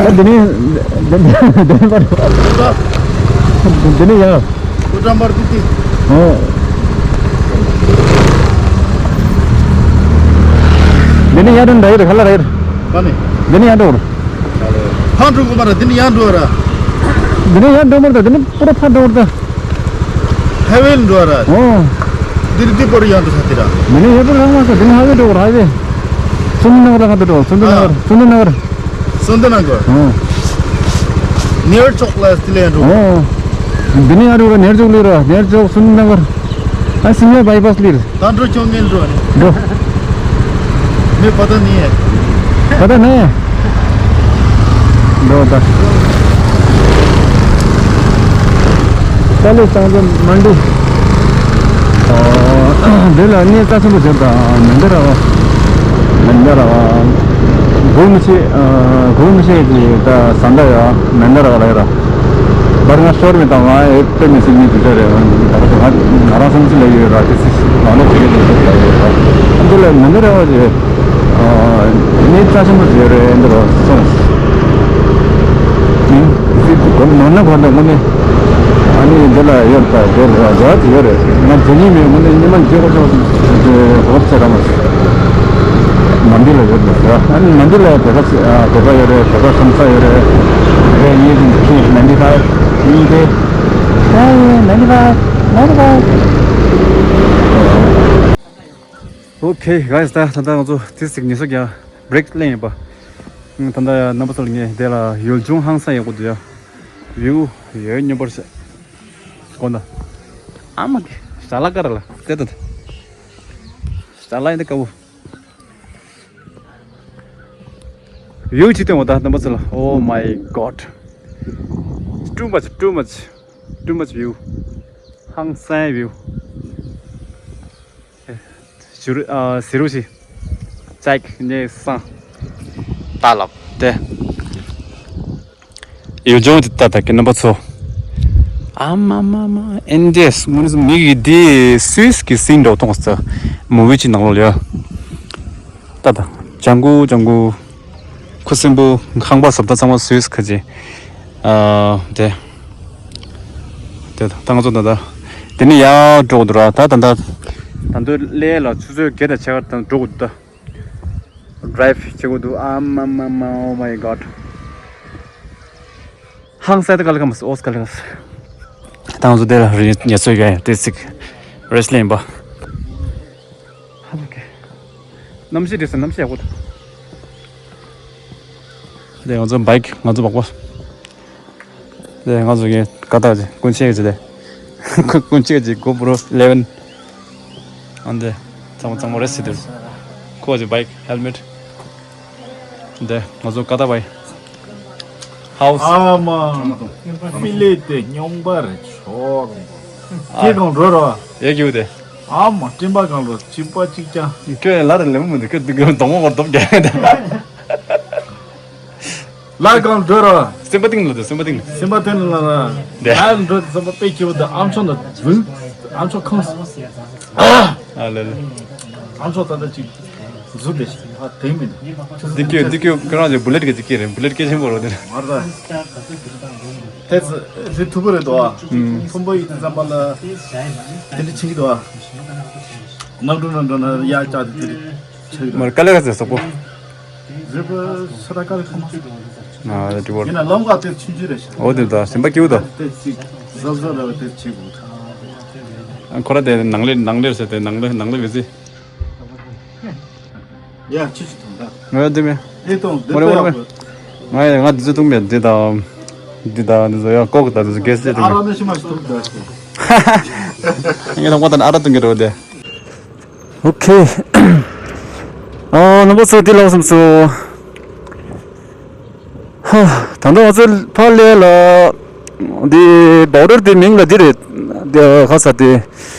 ད་འདི་ནས་འདི་ནས་འདི་ནས་ཡར། སྐུ་བཀྲམ་པར་ཏི་ཏི། ཨོ། འདི་ནས་ཡར་འགྲོ་འདྲ་ཡོད་རེད་ག་ལ་རེད། ག་ནས། འདི་ནས་ཡར་འགྲོ་ར། ཕར་འགྲོ་གི་མ་རེད། འདི་ནས་ཡར་འགྲོ་ར། འདི་ནས་ཡར་འགྲོ་མ་རེད། འདི་ནས་པུ་ར་ཕར་འགྲོ་ར། ཧའི་ཝེ་ལ་འགྲོ་ར། ཨོ། འདི་རི་ཏི་པོ་རི་ཡང་འགྲོ་ས་དེ་ར། མི་ནི་ཧེ་པོ་རང་མ་ས་འདི་ནི་ཧའི་ཝེ་འགྲོ་ར་ཧའི་ཝེ། སུན་དི་ནགར་ལ་ཁ་འགྲོ། སུན་དི་ནགར། ཨ། སུན་དི་ནགར། སུན་དི་ནགར། ཨོ། ནེར་ཅོག་ལ་སྟི་ལེ་འགྲོ། ཨོ། འདི་ནི་ཡང་འགྲོ་ར། ནེར་ཅོག་ལི་ར། ནེར་ཅོག་སུན་དི་ནགར། ཨ་སིམ་ལ་བྷའི་པཱས་ལི་ར། ད་འགྲོ་ཁྱོད་ངན་འགྲོ་ནི། འགྲོ། མི་པ་ད་ནི། པ་ད་ནི། འགྲོ་ད། ད་ལེ་ཅང་ཙེ་མན་ཌི། ཨོ། འདི་ལ་གནས་རྩ་ཆེན་པོ་བྱེད་དང་མན་ཌི་ར་བ། མན་ཌི་ར་བ། གོ་མི་ཤེས། གོ་མི་ཤེས་ཀྱི་ད་ཟ་འདྲ་ཡ་མན་ཌི་ར་བ་ལ་ཡ་ར། བར་ང་ཤོར་མི་དང་ང་ཨེ་པེ་མི་སྲིད་མི་དུ་ཅོ་རེད། ང་ང་རང་སེམས་ཅི་ལ་ཡོད་ར་དེ་སི་ང་ལ་དེ་ག་དེ་ལ་ཡོད་ར། འདི་ལ་མི་འདི་རེ་བ་ཞེ་ནི་རྩ་ཆེན་པོ་ཟེར་རེད་འདི་ར་སོང་། ཨིན་སི་གོ་ནོ་ན་གོ་ན་ངོ་ནི་ཨ་ནི་འདི་ལ་ཡོད་པ་དེ་ར་ར་དེ་ཡོད་རེད། ང་དེ་ཉིད་མེད་ངོ་ནི་ཉི་མ་འཇིག་གོ་ཆོག་ཧོབ་ཚེ་ར་མ། མན་ཌི་ལ་ཡོད་རེད་ཟེར། ཨ་ནི་མན་ཌི་ལ་བོད་པ་ཚོ་ཨ་བོད་པ་ཡོད་རེད། བོད་པ་ཁམས་ས་ཡོད་རེད། རེད་ཉིད་ཀྱི་ཁྱི་ནན་ཏི་ཕའི་ཡིན་ཏེ། ཨ་ནན་ཏི་ཕའི་ནན་ཏི་ཕའི། Okay guys, ད་ད་ད་ང་ཚོ་ཏི་སིག་ཉི་ཤུ་གྱ་བྷི་རེག་ལེན་ཡིན་པ། ད་ད་ཡ་རྣམ་པ་ཚོ་ལ་ངས་དེ་ལ་ཡུལ་ལྗོངས་ཧང་སང་ཡག་པོ་འདུག་ཡ། བིའུ་ཡོད་སྙོམས་པར་ཤ་དགོངས་དག་ཨ་མ་གི་ཞྭ་ལ་ཀ་ར་ལ་དེ་ད་ད་ཞྭ་ལ་ཡིན་ད་དཀར་པོ། བིའུ་ཅིག་སྟོན་འོ་ད་རྣམ་པ་ཚོ་ལ། Oh my God. Too much, too much, too much view. ཧང་སང་བིའུ། ཞུ་རུ་ཨ་ཟི་རུ་ཞི། ཅེག་ཉེ་སང་། ད་ལབ་དེ། ཡུལ་ལྗོངས་དེ་ལྟ་ད་གི་རྣམ་པ་ཚོ། ཨ་མ་མ་མ་ཨིན་ཌི་ཡ་དངོས་གནས་མི་གི་དེ་སུད་སི་གི་སིན་འགྲོ་མཐོང་ས། མུ་བི་ཅིག་ནང་ལོགས་ལ་ཡ། ལྟ་ད་ལྗང་གུ་ལྗང་གུ། ཁུ་སིམ་པོ་ཁང་པ་བཟོ་ལྟ་ཚང་མ་སུད་སི་ཁ་ཅིག་ཨ་དེ། དེ་ད་ང་ཚོ་ད་ད། དེ་ནི་ཡར་འགྲོ་དགོས་འདུག་ར། ད་ད་ད། ད་དུང་གླེ་ལ་ཆུ་ཚོད་བརྒྱད་དང་ཕྱེད་ཀ་ད་འགྲོ་དགོས་འདུག་ད། ཌ་རའི་བྷི་བྱེད་དགོས་འདུག་ཨ་མ་མ་མ། Oh my God. ཧང་སང་ད་ག་ལ་ཁམས་ཨོ་སི་ག་ལ་ཁམས། ད་ང་ཚོ་དེ་ལ་རི་ཉེ་ཚོ་ཡ་དེ་ཚིག་རེ་སི་ལེན་པ། ཧ་ལོ་ཀེ། གནམ་གཤིས་དེ་ས་གནམ་གཤིས་ཡག་པོ་འདུག་དེ་ང་ཚོ་བའིག་ང་ཚོ་བག་པ། དེ་ང་ཚོ་གི་ཀ་ཏག་ཅིག་ཀུན་ཆེ་གི་ཅིག་དེ། ཀུན་ཆེ་གི་ཅིག་གོ་པྲོ་ཨི་ལེ་ཝན། ཨ་འདི་གཙང་མ་གཙང་མ་རེད་ཟེར་དུས། ཁོ་ཚོའི་བའིག་ཧེལ་མེཊ། འདི་ང་ཚོ་ཀ་ཏ་བའི་ཧའུ་སི། ཨ་མ། ཕི་ལེ་དེ་སྙོམས་པར་ཤོག་ཁྱེད་གང་འགྲོ་ར། ཡ་གྱིས་དེ། ཨ་མ། སྤྲིན་པ་གང་འགྲོ། བྱིས་པ་གཅིག་ཀྱང་། ཁྱོད་ལ་རེ་ལེ་མོ་མི་འདུག་ཁྱོད་འདུག་གདོང་མོ་གོར་སྟོབས་རྒྱག་ཡ་དེ། ལ་གང་འགྲོ་ར། སེམས་པ་གཏིང་ལ་དེ། སེམས་པ་གཏིང་ལ། སེམས་པ་གཏིང་ལ་ར། དེ། ལ་འགྲོ་དེ་སེམས་པ་དཔེ་སྐྱིད་པོ་དང་ཨམ་ཅོག་ན་འཛུལ། ཨམ་ཅོག་ཁང་། ཨ་ལེ་ལེ། ཨམ་ཅོག་ད་ལྟ་ཅིག་འཛུལ་བསྡད་ཤག་ཧ་དེ་མིན། འདི་ཁྱོད་འདི་ཁྱོད་ཁྱོད་རང་ཚོའི་བུ་ལེཊ་གི་ཅིག་སྐྱེས་རེད། བུ་ལེཊ་སྐྱེས་ཆེན་པོ་རོ་དེ། མར་ད། དེ་ཚོ་རི་མཐུག་པོ་རེད་དོ། ཨུམ། མཐོན་པོ་ཡིན་དུས་ཙམ་པ་ལ་དེ་འདྲ་ཕྱིན་གྱི་འདུག་ཨ། གནམ་གྲུ་ནང་འགྲོ་ན་གཡག་བཅག་དེ་དེ་འདྲ་ཆགས་ཀྱི་འདུག་མར་དཀའ་ལས་ཁག་ཚ་སོག་པོ། རི་པ་ས་ད་དཀའ་ལས་ཁག་མ། ཨ་དེ་འགྲིག་པ་རེད། ཡིན་ན་ལམ་ཁ་དེ་ཆུང་ཆུང་རེད་ཤག་འོ་དེ་ད་སེམས་པ་སྐྱིད་པོ་འདུག་དེ་ཅིག་གཟབ་གཟབ་ར་བ་དེ་བྱེད་དགོས། ཁོ་ར་དེ་ནང་ལས་ནང་ལས་ཟེར་དེ་ནང་ལས་ནང་ལས་བེ་ཟི། ཡ་ཁྱི་ཁྱི་དང་ད། ང་ཡ་འདི་མེད། ཨེ་ཏོང་འདི་མོ་རེ་མོ་རེ་མེད། ང་ཡ་ང་འདི་ཚོ་བཏུང་མེད་འདི་དང་། འདི་དང་འདི་ཚོ་ཡ་ཀོག་དང་འདི་ཚོ་གེ་སེ་བཏུང་ཨ་མེད། ར་མེ་ཤི་མ་ཤི་ཐུབ་ད་ཤི། ངས་དང་པོ་དང་ཨ་ར་བཏུང་གི་རེད་དེ། ཨོ་ཁེ། ཨ་རྣམ་པ་ཚོ་འདི་ལོག་སོང་སོང་། ཧ། ད་ལྟ་ང་ཚོ་ཕར་སླེབས་ལ། འདི་བོ་ཌར་འདི་མིང་ལ་འདི་རེད། འདི་ཁ་ས་དེ།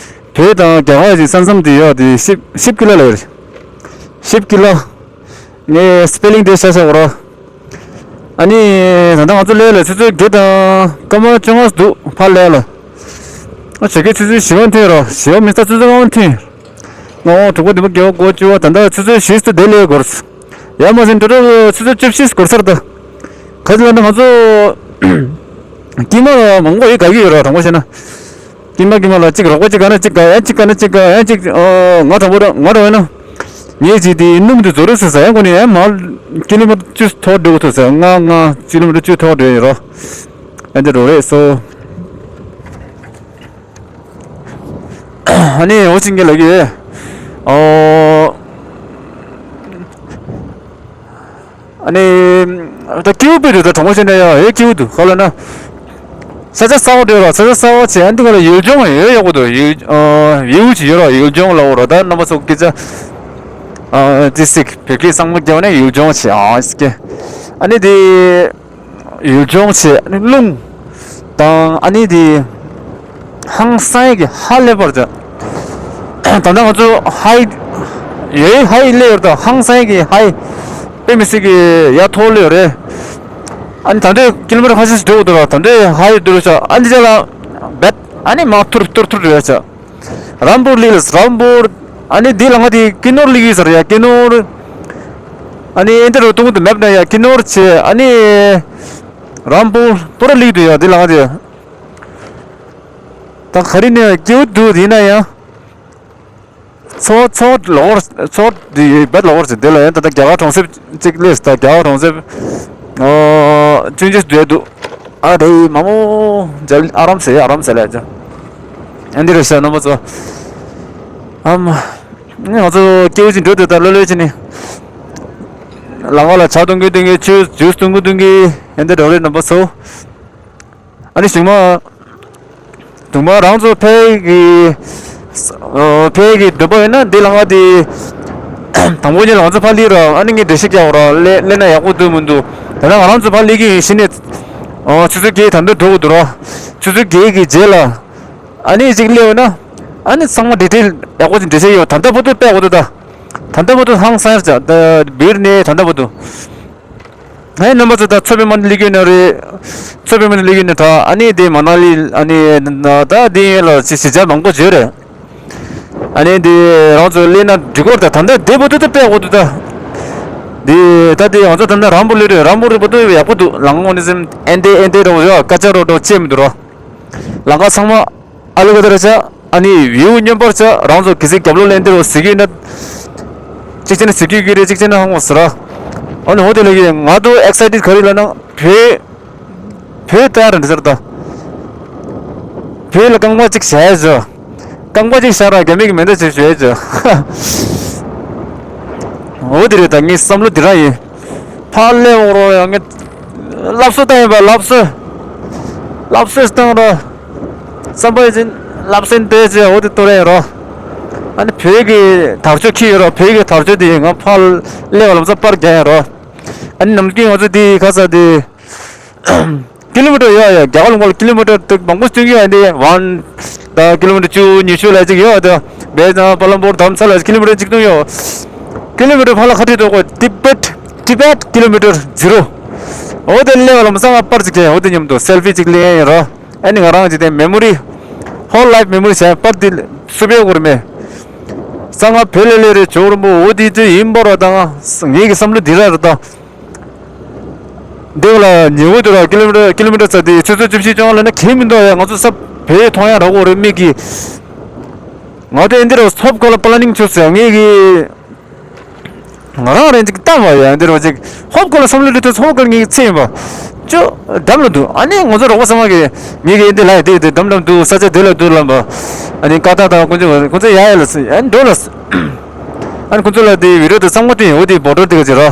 བོད་དང་རྒྱ་གར་གྱི་ས་མཚམས་དེ་ཡོད་དེ་ཤིབ་ཤིབ་ཀི་ལ་ལ་རེད། ཤིབ་ཀི་ལ། ངས་སི་པེ་ལིང་དེ་ཤ་ཤ་བོ་ར། ཨ་ནི་ད་ལྟ་ང་ཚོ་སླེབས་ལ་ཆུ་ཚོད་བརྒྱད་དང་སྐར་མ་བཅོ་ལྔ་འདུག་ཕར་སླེབས་ལ། ཨ་ཆེ་གེ་ཆུ་ཚོད་བཞི་པ་ཐོན་ར། བཞི་པ་མི་ས་ཆུ་ཚོད་ལྔ་པ་ཐོན། ལྔ་པ་དྲུག་པ་བདུན་པ་བརྒྱད་པ་དགུ་པ་བཅུ་པ་ད་ལྟ་ཆུ་ཚོད་བཞི་སུ་དེ་ལས་འགོར། ཡ་མ་ཟིན་འགྲོ་འགྲོ་ཆུ་ཚོད་བཅུ་བཞི་སྐོར་སར་ད། ག་ཚོད་ལ་ན་ང་ཚོ་ཀི་མ་མང་པོ་ཡོད་ག་གི་ཡོད་ར་དྲང་པོ་བཤད་ན། ཀི་མ་ཀི་མ་ལ་གཅིག་རོགས་པ་གཅིག་ག་ན་གཅིག་ག་ཡ་གཅིག་ག་ན་གཅིག་ག་ཡ་གཅིག་ང་དྲང་པོ་ར་ང་དྲང་པོ་ཡིན་ན། ངས་ཅིག་དེ་སྣུམ་དུ་བཟོ་རོགས་ཟེར་ས་ཡ་ཁོ་ནི་ཡ་མ་ཀི་ལོ་མི་ཊར་བཅུ་ཐོག་འགྲོ་གི་ཐུག་ཟེར་ང་ང་ཀི་ལོ་མི་ཊར་བཅུ་ཐོག་འགྲོ་ཡིན་རོ། ཨ་འདི་རོགས་རེད་སོ། ཨ་ནི་འོ་ཅིང་གི་ལ་གི། ཨོ། ཨ་ནི། ད་སྐྱིད་པོ་རེད་ད་དྲང་པོ་བཤད་ན་ཡ་ཨེ་སྐྱིད་པོ་འདུག་ག་ལ་ན། ས་ཆ་གསར་པ་འདྲ་ར་ས་ཆ་གསར་པ་བྱས་ཨ་འདི་ག་ལ་ཡུལ་ལྗོངས་ཡོད་ཡག་པོ་འདུག་ཡུལ་ཨ་ཡུལ་ཅིག་ཡོད་ར་ཡུལ་ལྗོངས་ལ་འོ་ར་ད་རྣམ་པ་ཚོ་སྐད་ཆ། ཨ་ཙི་སིག་བོད་སྐད་གཙང་མ་རྒྱབ་ནས་ཡུལ་ལྗོངས་བྱས་ཨ་སྐད། ཨ་ནི་དེ། ཡུལ་ལྗོངས་བྱས་ཨ་ནི་རླུང་། དང་ཨ་ནི་དེ། ཧང་སང་གི་ཧ་ལས་པར་བྱ། ད་ལྟ་ང་ཚོ་ཧའི། ཡོད་ཧའི་ལས་ཡོད་ད་ཧང་སང་གི་ཧའི། དཔེ་མི་སྲིད་ཀྱི་ཡ་མཐོ་ལས་ཡོད་རེད། ཨ་ནི་ད་འདྲའི་ཀི་ལོ་མི་ཊར་ཁ་ཤས་ཤིག་འགྲོ་དགོས་འདུག་ལ་ད་འདྲའི་ཧའི་འདུག་ལ་ཆ་ཨ་འདི་ཅག་ལ་བེད་ཨ་ནི་མ་ཐུར་ཐུར་ཐུར་རེད་ཆ། རམ་པུར་ལིག་ལ་རམ་པུར། ཨ་ནི་འདི་ལ་ང་དེ་ཀི་ནོར་ལིག་ཡིན་ཟེར་ཡ་ཀི་ནོར། ཨ་ནི་ཨེ་འདི་རུ་གཏོང་གི་འདུག་མེབ་ན་ཡ་ཀི་ནོར་བྱས་ཨ་ནི། རམ་པུར་པུ་ར་ལིག་འདུག་ཡ་འདི་ལ་ང་དེ། ད་ག་རེ་ནས་སྐྱེའུ་འདུག་དེ་ན་ཡང་། ཚོ་ཚོ་ལོག་ཚོ་དེ་བེད་ལོག་ཅིག་དེ་ལ་ཡང་ད་ལྟ་རྒྱ་གར་གྲོང་གསེབ་ཅིག་སླེབས་ད་རྒྱ་གར་གྲོང་གསེབ་ཨོ་ཅུང་ཅུང་བསྡད་འདུག་ཨ་རེ་མ་མོ་འཇལ་ཨ་རམ་སེ་ཨ་རམ་སེ་ལ་ཡ་ཨ་འདི་རེད་ཤག་རྣམ་པ་ཚོ། ཨམ་ང་ཚོ་སྐྱེའུ་ཅིག་འགྲོ་འདུག་ད་ལོ་ལོ་ཅི་ནི་ལམ་ཁ་ལ་ཇ་འཐུང་གི་འཐུང་གི་ཆུ་ཇུས་འཐུང་གི་འཐུང་གི་ཨ་འདི་འགྲོ་རེད་རྣམ་པ་ཚོ། ཨ་ནི་གཞུག་མ། གཞུག་མ་རང་ཚོ་ཕེབས་ཀྱི། ཨོ་ཕེབས་ཀྱི་འདོད་པ་ཡོད་ན་འདི་ལ་ང་དེ། དང་པོ་ཉིད་ལ་ང་ཚོ་ཕར་སླེབས་ར་ཨ་ནི་ངས་འགྲེལ་བཤད་རྒྱག་ར་སླེབས་སླེབས་ན་ཡག་པོ་འདུག་མི་འདུག་ད་ལྟ་ང་རང་ཚོ་ཕར་སླེབས་ཀྱི་ཡིན་གཞི་ནས། ཨོ་ཆུ་ཚོད་བརྒྱད་ད་ལྟ་འགྲོ་དགོས་འདུག་ར། ཆུ་ཚོད་བརྒྱད་ཀྱི་རྗེས་ལ། ཨ་ནི་ཅིག་སླེབས་ཡོད་ན། ཨ་ནི་ཚང་མ་ཌི་ཊེལ་ཡག་པོ་ཅིག་འགྲེལ་བཤད་ཡོད་ད་ལྟ་བར་དུ་དཔེ་ཡག་པོ་འདུག་ད། ད་ལྟ་བར་དུ་ཧང་སང་ཡར་བྱ་ད་བིར་ནས་ད་ལྟ་བར་དུ། ངའི་རྣམ་པ་ཚོ་ད་མཚོ་པདྨ་ནས་སླེབས་ཀྱི་ཡོད་ན་རེད། མཚོ་པདྨ་ནས་སླེབས་ཀྱི་ཡོད་ན་ད་ཨ་ནི་དེ་མ་ན་ལི་ཨ་ནི་ད་དེ་ཡན་ལ་ཅི་ཞི་ཆ་མང་པོ་བརྗོད་རེད། ཨ་ནི་དེ་རང་ཚོ་སླེབས་ན་འགྲིག་གོ་ད་ད་ལྟ་དེ་བར་དུ་ད་དཔེ་ཡག་པོ་འདུག་ད། དེ་ད་དེ་ང་ཚོ་ད་ལྟ་རམ་པུར་སླེབས་རེད། རམ་པུར་བར་དུ་ཡག་པོ་འདུག་ལམ་ངོ་ནས་སེམས་ཨེན་ཏེ་ཨེན་ཏེ་རོགས་ཡོད་སྐད་ཆ་རོགས་རོགས་བྱེད་མི་འདུག་རོགས། ལམ་ཁ་ཚང་མ། ཨ་ལི་ག་དར་ཆ། ཨ་ནི་བིའུ་སྙོམས་པར་ཆ་རང་ཚོ་གི་ཟིག་རྒྱབ་ལོགས་ལེན་དེ་རུ་ཟི་གི་ན། གཅིག་ཆ་ནི་ཟི་གི་གི་རེད་གཅིག་ཆ་ནི་ཧང་བ་ཟེར་ར། ཨ་ནི་ཧོ་དེ་ལ་གི་ང་དུ་ཨེག་སའི་ཊེཌ་ག་རེ་ལ་ན་བོད། བོད་ལྟར་འདི་ཟེར་ད། བོད་ལ་རྐང་པ་གཅིག་བྱས་ཟེར། རྐང་པ་གཅིག་བཞག་ར་རྒྱ་མི་གི་མེ་མདའ་གཅིག་བྱས་ཟེར། ཧོ་དེ་རེད་ད་ངའི་བསམ་བློ་འདི་རང་ཡིན། ཕར་སླེབས་འོང་རོགས་ཡ་ངས་སློབ་གསོ་བཏང་ཡིན་པ་སློབ་གསོ། སློབ་གསོ་བཏང་ར། བསམ་པ་ཡིན་ཅིན་སློབ་གསོ་འདོད་ཅེས་འོ་དེ་གཏོར་ཡ་རོ། ཨ་ནི་བོད་ཀྱི་དར་ལྕོག་འཁྱེར་ཡོད་ར། བོད་ཀྱི་དར་ལྕོག་དེ་ང་ཕར་སླེབས་པ་ལམ་སང་པར་རྒྱག་ཡོད་ར། ཨ་ནི་ནམ་རྒྱུན་ང་ཚོ་དེ་ཁ་ས་དེ་ཀི་ལོ་མི་ཊར་ཡོད་ཡ། རྒྱ་གར་ལུང་པ་ལ་ཀི་ལོ་མི་ཊར་དེ་མང་པོ་སྟོན་གྱི་ཡོད་ཡ། འདི་ཝན་ད་ཀི་ལོ་མི་ཊར་བཅུ་ཉི་ཤུ་ལ་ཅིག་ཡོད་ཡ། དེ་བས་ན་པ་ལམ་པོར་དྷརམ་ས་ལ་ཀི་ལོ་མི་ཊར་གཅིག་སྟོང་ཡོད། ཀི་ལོ་མི་ཊར་ཕར་ལ་ཁ་ཁྲིད་འགྲོ་དགོས། ཏི་བེད་ཏི་བེད་ཀི་ལོ་མི་ཊར་ཛི་རོ། འོ་དེ་སླེབས་པ་ལམ་སང་ང་པར་ཅིག་རྒྱག་ཡ། འོ་དེ་མཉམ་དུ་སེལ་ཕི་ཅིག་ལེན་ཡ་ཡིན་ར། ཨ་ནི་ང་རང་གི་དེ་མེ་མོ་རི། ཧོལ་ལའིཕ་མེ་མོ་རི་བྱས་པར་དེ་སུ་བས་དགོས་རེད་མེད། ས་ང་བེ་ལེ་ལེ་རེད་ཇོ་རིན་པོ། འོ་དེ་དེ་ཡིན་པ་ར། ད་ང་ངེད་ཀྱི་བསམ་བློ་འདི་ར་རེད་ད། འདི་ལ་ཉེ་བོ་དེ་ར་ཀི་ལོ་མི་ཊར་ཀི་ལོ་མི་ཊར་ཙམ་དེ་ཆུ་ཚོད་བཅུ་བཞི་བཅོ་ལྔ་ལ་ན་གལ་མི་འདུག་ཡ། ང་ཚོ་ས་བེ་མཐོང་ཡ་ར་གོ་རེད་མིག་གིས། ང་ཚོ་ཨེ་འདི་ར་ཧོབ་ཁོ་ལ་པ་ལ་ནིང་ཆུ་ཟེར་ངེད་ཀྱི། ང་རང་རེ་ཅིག་ལྟ་བ་ཡ་འདིར་བ་ཅིག་ཧོབ་ཁོ་ལ་བསམ་བློ་འདི་ཐོས། ཧོབ་ཁོ་ལ་ངའི་ཚེ་ཡིན་པ་ཅོ་འགྲམ་ལ་འདུག་ཨ་ནི་ང་ཚོ་རོགས་པ་ཚང་མ་གིས་ངེད་ཀྱི་འདི་ལ་ཡ་དེ་དེ་འགྲམ་འགྲམ་འདུག་ས་ཆ་དེ་ལ་འདུག་ལབ་པ། ཨ་ནི་ཀ་ཏག་ཏག་ཁོ་ཚོས་ཁོ་ཚོས་ཡ་ཡ་ལ་ཟེར། ཨ་ནི་འགྲོ་ལ་ཟེར། ཨ་ནི་ཁོ་ཚོ་ལ་དེ་བི་ཌི་ཡོ་དེ་ཚང་མ་སྟོན་ཡོང་། འོ་དེ་བོ་ཊར་དེ་ག་ཅིག་ར།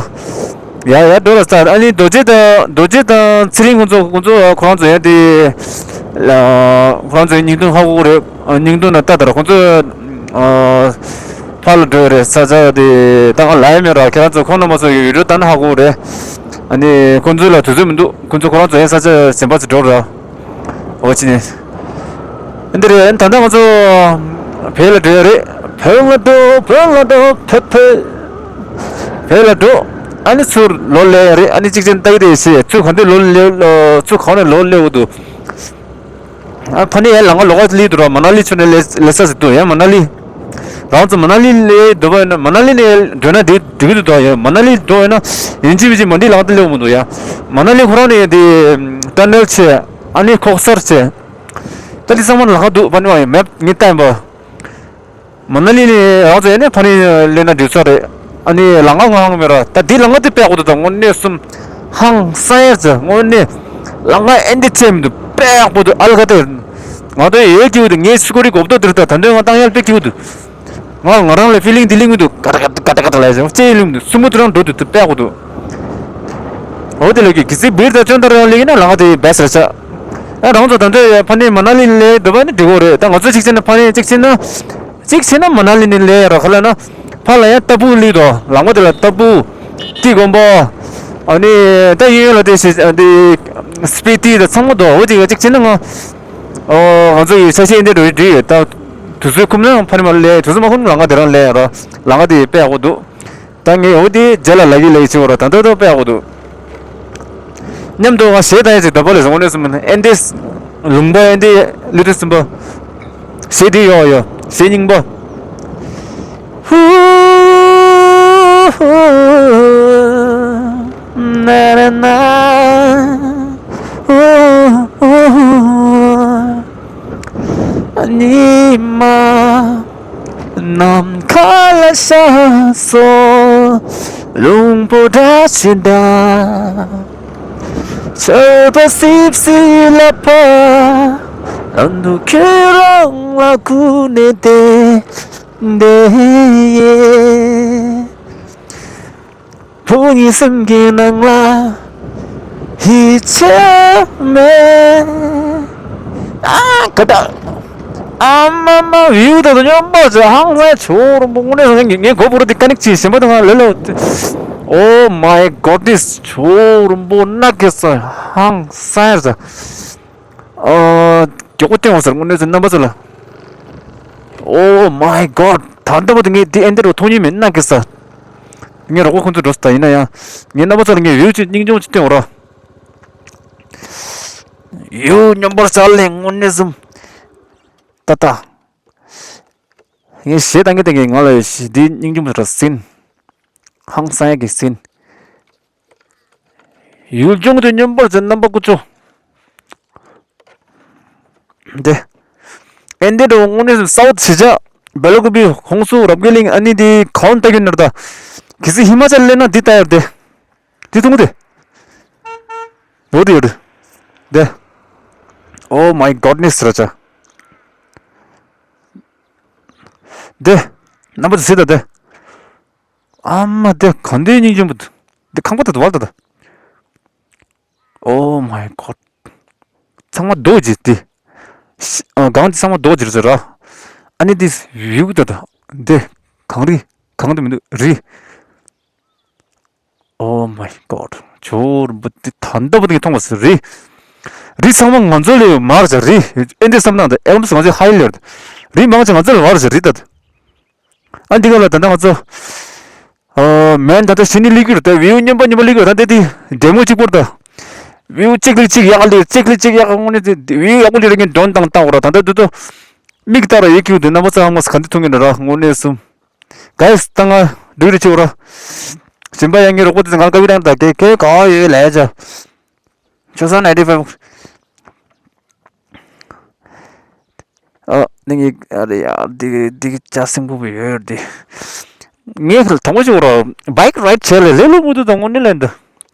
ཡ་ཡ་འགྲོ་ལ་ཟེར། ཨ་ནི་རྡོ་རྗེ་དང་རྡོ་རྗེ་དང་ཚེ་རིང་ཁོ་ཚོ་ཁོ་ཚོ་ཁོ་རང་ཚོ་ཡ་དེ་ལ་ཁོ་རང་ཚོའི་བརྙན་ཐུང་ཧ་གོ་གི་རེད། ཨ་བརྙན་ཐུང་ན་ལྟ་དང་། ཁོང་ཚོ་ཨ་ཕར་ལ་འགྲོ་ཡི་རེད། ས་ཆ་དེ་ད་ང་ལ་ཡ་མེད་ར། ཁྱེད་རང་ཚོ་ཁོང་རྣམ་པ་ཚོ་ཡི་བི་ཌི་ཡོ་ལྟ་ན་ཧ་གོ་གི་རེད། ཨ་ནི་ཁོང་ཚོ་ལ་དུས་ཚོད་མི་འདུག་ཁོང་ཚོ་ཁོ་རང་ཚོ་ཡང་ས་ཆ་གཞན་པ་ཚོ་འགྲོ་ར། འོ་ཅི་ནས་འདི་རེད། ད་ལྟ་ང་ཚོ་བལ་ལ་འགྲོ་ཡ་རེད། བལ་ལ་འགྲོ་བལ་ལ་འགྲོ་བལ་བལ་བལ་ལ་འགྲོ། ཨ་ནི་ཚུར་ལོག་སླེབས་ཡ་རེད། ཨ་ནི་གཅིག་ཅན་ལྟ་གི་རེད་ཞེས། ཚུར་གང་དུས་ལོག་སླེབས། ཚུར་གང་ནས་ལོག་སླེབས་འོ་འདུག་ཨ་ཕ་ནི་ཡ་ལམ་ཁ་ལོགས་ཀ་སླེབས་འདུག་ར། མ་ན་ལི་ཚུར་ནས་སླེབས་སླེབས་ས་ཟེར་འདུག་ཡ། མ་ན་ལི། རང་ཚོ་མ་ན་ལི་སླེབས་འདོད་པ་ཡིན་ན། མ་ན་ལི་ནས་འགྲོ་ན་འགྲིག་འགྲིག་གི་འདུག་ད། ཡ་མ་ན་ལི་འགྲོ་ཡིན་ན་ཡིན་གཅིག་མིན་གཅིག་མ་ན་ལི་ལམ་ཁ་དེ་སླེབས་འོང་གི་འདུག་ཡ། མ་ན་ལི་ཁོ་རང་ནས་དེ་ཊ་ནེལ་བྱས། ཨ་ནི་ཁོག་གསར་བྱས། ད་དེ་ཚང་མ་ལམ་ཁ་འདུག་ཕ་ནི་བ་ཡ་མེབ་ངས་བལྟས་ཡིན་པ། མ་ན་ལི་ནས་རང་ཚོ་ཡ་ནས་ཕ་ནི་སླེབས་ན་འགྲིག་ས་རེད། ཨ་ནི་ལམ་ཁ་ང་ཧང་མེད་ར། ད་འདི་ལམ་ཁ་དེ་དཔེ་ཡག་པོ་འདུག་ད་དངོས་གནས་སུ་ཧང་སང་ཡ་ཟེར། དངོས་གནས་ལམ་ཁ་ཨེ་འདི་ཚད་མི་འདུག་དཔེ་ཡག་པོ་འདུག་ཨ་ལ་ཁ་དེ་ང་ཚོ་ཡོད་སྐྱིད་པོ་འདུག་ངའི་སུ་ཀོ་རི་གོབ་ཏོ་དེར་ད་ད་འདོད་ང་བཏང་ཡ་དཔེ་སྐྱིད་པོ་འདུག་ང་ང་རང་ལ་ཕི་ལིང་འདི་ལིང་མི་འདུག་ཀ་ཏ་ཀ་ཏ་ཀ་ཏ་ཀ་ཏ་ལ་ཡ་ཅེ་ལིང་མི་འདུག་སུ་མོ་དེ་རང་འགྲོ་འདུག་དེ་དཔེ་ཡག་པོ་འདུག་འོ་དེ་ལ་གི་གི་སི་བིར་ད་ཅོན་ད་རང་ལིང་ན་ལམ་ཁ་དེ་བེ་སི་ར་ཆ། ཨ་རང་ཚོ་ད་འདོད་ཕ་ནི་མ་ན་ལི་ལས་འདོད་པ་ནི་འགྲིག་གོ་རེད། ད་ང་ཚོ་གཅིག་བྱས་ན་ཕ་ནི་གཅིག་བྱས་ན། གཅིག་བྱས་ན་མ་ན་ལི་ནས་ལས་ར་ཁ་ལ་ན། ཕ་ལ་ཡང་ཏ་པུ་ལི་དོ་ལམ་ཁ་དེ་ལ་ཏ་པུ། ཏི་དགོན་པ། ཨ་ནི་ད་གཡས་གཡོན་ལ་དེ་ཤི་འདི་སྤི་ཏི་དང་ཚང་མ་དོ། འོ་ཅིག་གཅིག་བྱས་ན་ང་། ཨོ་ང་ཚོ་ཡི་ས་ཆ་འདི་འགྲོ་ཡི་འགྲིག་ཡོད། ད་དུས་ཚོད་ཁུམ་ན་ཕ་ནི་མ་ལས། དུས་ཚོད་མ་ཁུམ་ན་ལམ་ཁ་དེ་རང་ལས་ར། ལམ་ཁ་དེ་དཔེ་ཡག་པོ་འདུག་ད་ངས་འོ་དེ་རྗེས་ལ་ལབ་ཀྱི་ལབ་ཀྱི་བྱེད་འོ་ར། ད་ད་ད་དཔེ་ཡག་པོ་འདུག་མཉམ་དུ་ང་གཞས་བཏང་ཡ་ཅིག་འདོད་པ་ལས་བཟང་བོ་གནས་སུ་མིན། ཨེ་འདྲས་ལུང་པ་ཨེ་འདྲས་ལུས་དུས་ཟིན་པ། གཞས་འདི་ཡོད་ཡོད། གཞས་རྙིང་པ། ཧུ་ཧུ་ན་ར་ན། ཨུ་ཨུ། ཉི་མ་ནམ་མཁའ་ལ་ཤར་སོང་། རླུང་བུ་བཀྲ་ཤིས་དང་། ཆར་པ་སིབ་སིབ་ལ་བབས། རང་དུ་ཁྱོད་རང་ལ་སྒུག་ནས་བསྡད་བསྡད་ཡིན། བུ་ངའི་སེམས་ཀྱི་ནང་ལ་ཡིད་ཆེས་མེད། ཨ་ཀ་ད། ཨ་མ་མ་བིའུ་ད་དུ་སྙོམས་པོ་ཅིག་ཧང་སང་ཇོ་རིན་པོ། དངོས་གནས་ངས་ངས་གོ་བུ་རུ་དེ་ཀ་ནིག་ཅིག་གཞན་པ་དང་ང་ལེ་ལོ། Oh my god this ཇོ་རིན་པོ་ན་གེ་ས་ཧང་སང་ཡར་ས། ཨ་མགྱོགས་པོ་བསྟན་འོང་ཟེར་དངོས་གནས་ཚུལ་རྣམ་པ་ཚོ་ལ། Oh my god ད་ལྟ་བར་དུ་ངས་འདི་ཨེ་འདི་རུ་མཐོང་མྱོང་མེད་ན་གེ་ས། ངའི་རོགས་པ་ཁོང་ཚོ་འགྲོ་སོང་། ད་ཡིན་ན་ཡང་ངས་རྣམ་པ་ཚོ་ལ་ངས་ཡུལ་ཅིག་སྙིང་རྗེ་མོ་ཅིག་བསྟན་འོང་ར། ཡུལ་སྙོམས་པོར་བྱ་ལས་དངོས་གནས་སུ། ད་ལྟ། ངས་གཞས་བཏང་གི་བཏང་གི་ང་ལ་འདི་སྙིང་རྗེ་མོ་ར་ཟིན། ཧང་སང་ཡག་གི་ཟིན། ཡུལ་ལྗོངས་དེ་སྙོམས་པོར་བྱ་རྣམ་པ་ཀུ་ཅོ། འདི། ཨེ་འདི་འགྲོ་དངོས་གནས་སུ་སའུ་ཐི་ཞི་ཅ། སྦེལ་ཀོབ་པི་ཧོང་སུ་རབ་དགའི་གླིང་ཨ་ནི་འདི་གང་ལྟ་གི་ནར་ད། གལ་སྲིད་ཧི་མ་ཅལ་སླེབས་ན་འདི་ལྟ་ཡར་དེ། འདི་མཐོང་གི་དེ། འོ་དེ་ཡོད་དེ། དེ། Oh my goodness ར་ཅ། དེ། རྣམ་པ་ཚོ་གཟིགས་དང་དེ། ཨ་མ་དེ་གང་དེ་སྙིང་རྗེ་མོ་འདུག་དེ་ཁང་པ་དེ་དུ་བར་དུ་དེ། Oh my god ཚང་མ་རྡོ་རྗེ་དེ། ཤ་ཨ་སྒང་དེ་ཚང་མ་རྡོ་རྗེ་རེད་ཟེར་ར། ཨ་ནི་དེ་བིའུ་དེ་དང་ འདི་གངས་རི། གངས་དེ་མི་འདུག་རི། Oh my god. ཇོ་རིན་པོ་ཆེ། ད་ལྟ་བུ་དེ་མཐོང་བ་ཟེར་རི། རི་ཚང་མ་ང་ཚོ་ལས་མར་ཟེར་རི། ཨེ་འདི་བསམ་སྟངས་དེ་ཨེ་ལམ་སུ་ང་ཚོའི་ཧའི་ལེར། རི་མང་ཆེ་ང་ཚོ་ལས་མར་ཟེར་རི་ད། ཨ་འདི་ག་ལ་ད་ལྟ་ང་ཚོ། ཨ་མེན་ད་ལྟ་གཞི་ནས་སླེབས་ཀྱི་རེད་ད། བིའུ་སྙོམས་པ་སྙོམས་པ་སླེབས་ཀྱི་རེད་ད། འདི་འདི་ཌེ་མོ་གཅིག་པོ་རེད་ད། བིའུ་གཅིག་ལས་གཅིག་ཡག་ལས་གཅིག་ལས་གཅིག་ཡག་དངོས་གནས་དེ་བིའུ་ཡག་པོ་ལས་རེད། ངས་ཌོན་བཏང་བཏང་བ་ར་ད་ལྟ་འདི་ཚོ། མིག་ལྟ་ར་ཡོད་ཀྱི་འདུག་རྣམ་པ་ཚོ་ཧང་མ་ག་འདི་མཐོང་གི་འདུག་ར་དངོས་གནས་སུ། གའི་ད་ང་འགྲིག་རེད་ཆེ་བ་ར། གཞན་པ་ཡང་ངའི་རོགས་པ་དེ་ང་ལ་དཀའ་བའི་རང་ད་གེ་གེ་ག་ཡོད་ལས་ཅ། ཆོས་ས་ནའི་ཊི་ཕའི་ཝི། ཨ་ནི་ངའི་ཨ་རེ་ཡ་འདི་འདི་ཅ་སེང་པོ་བི་ཡོད་འདི། ངས་དང་པོ་ཞིག་ར་བྷའིཀ་རའིཌ་བྱས་ལས་ལས་ལོ་མུ་དུ་དང་དངོས་གནས་ལས་འདི།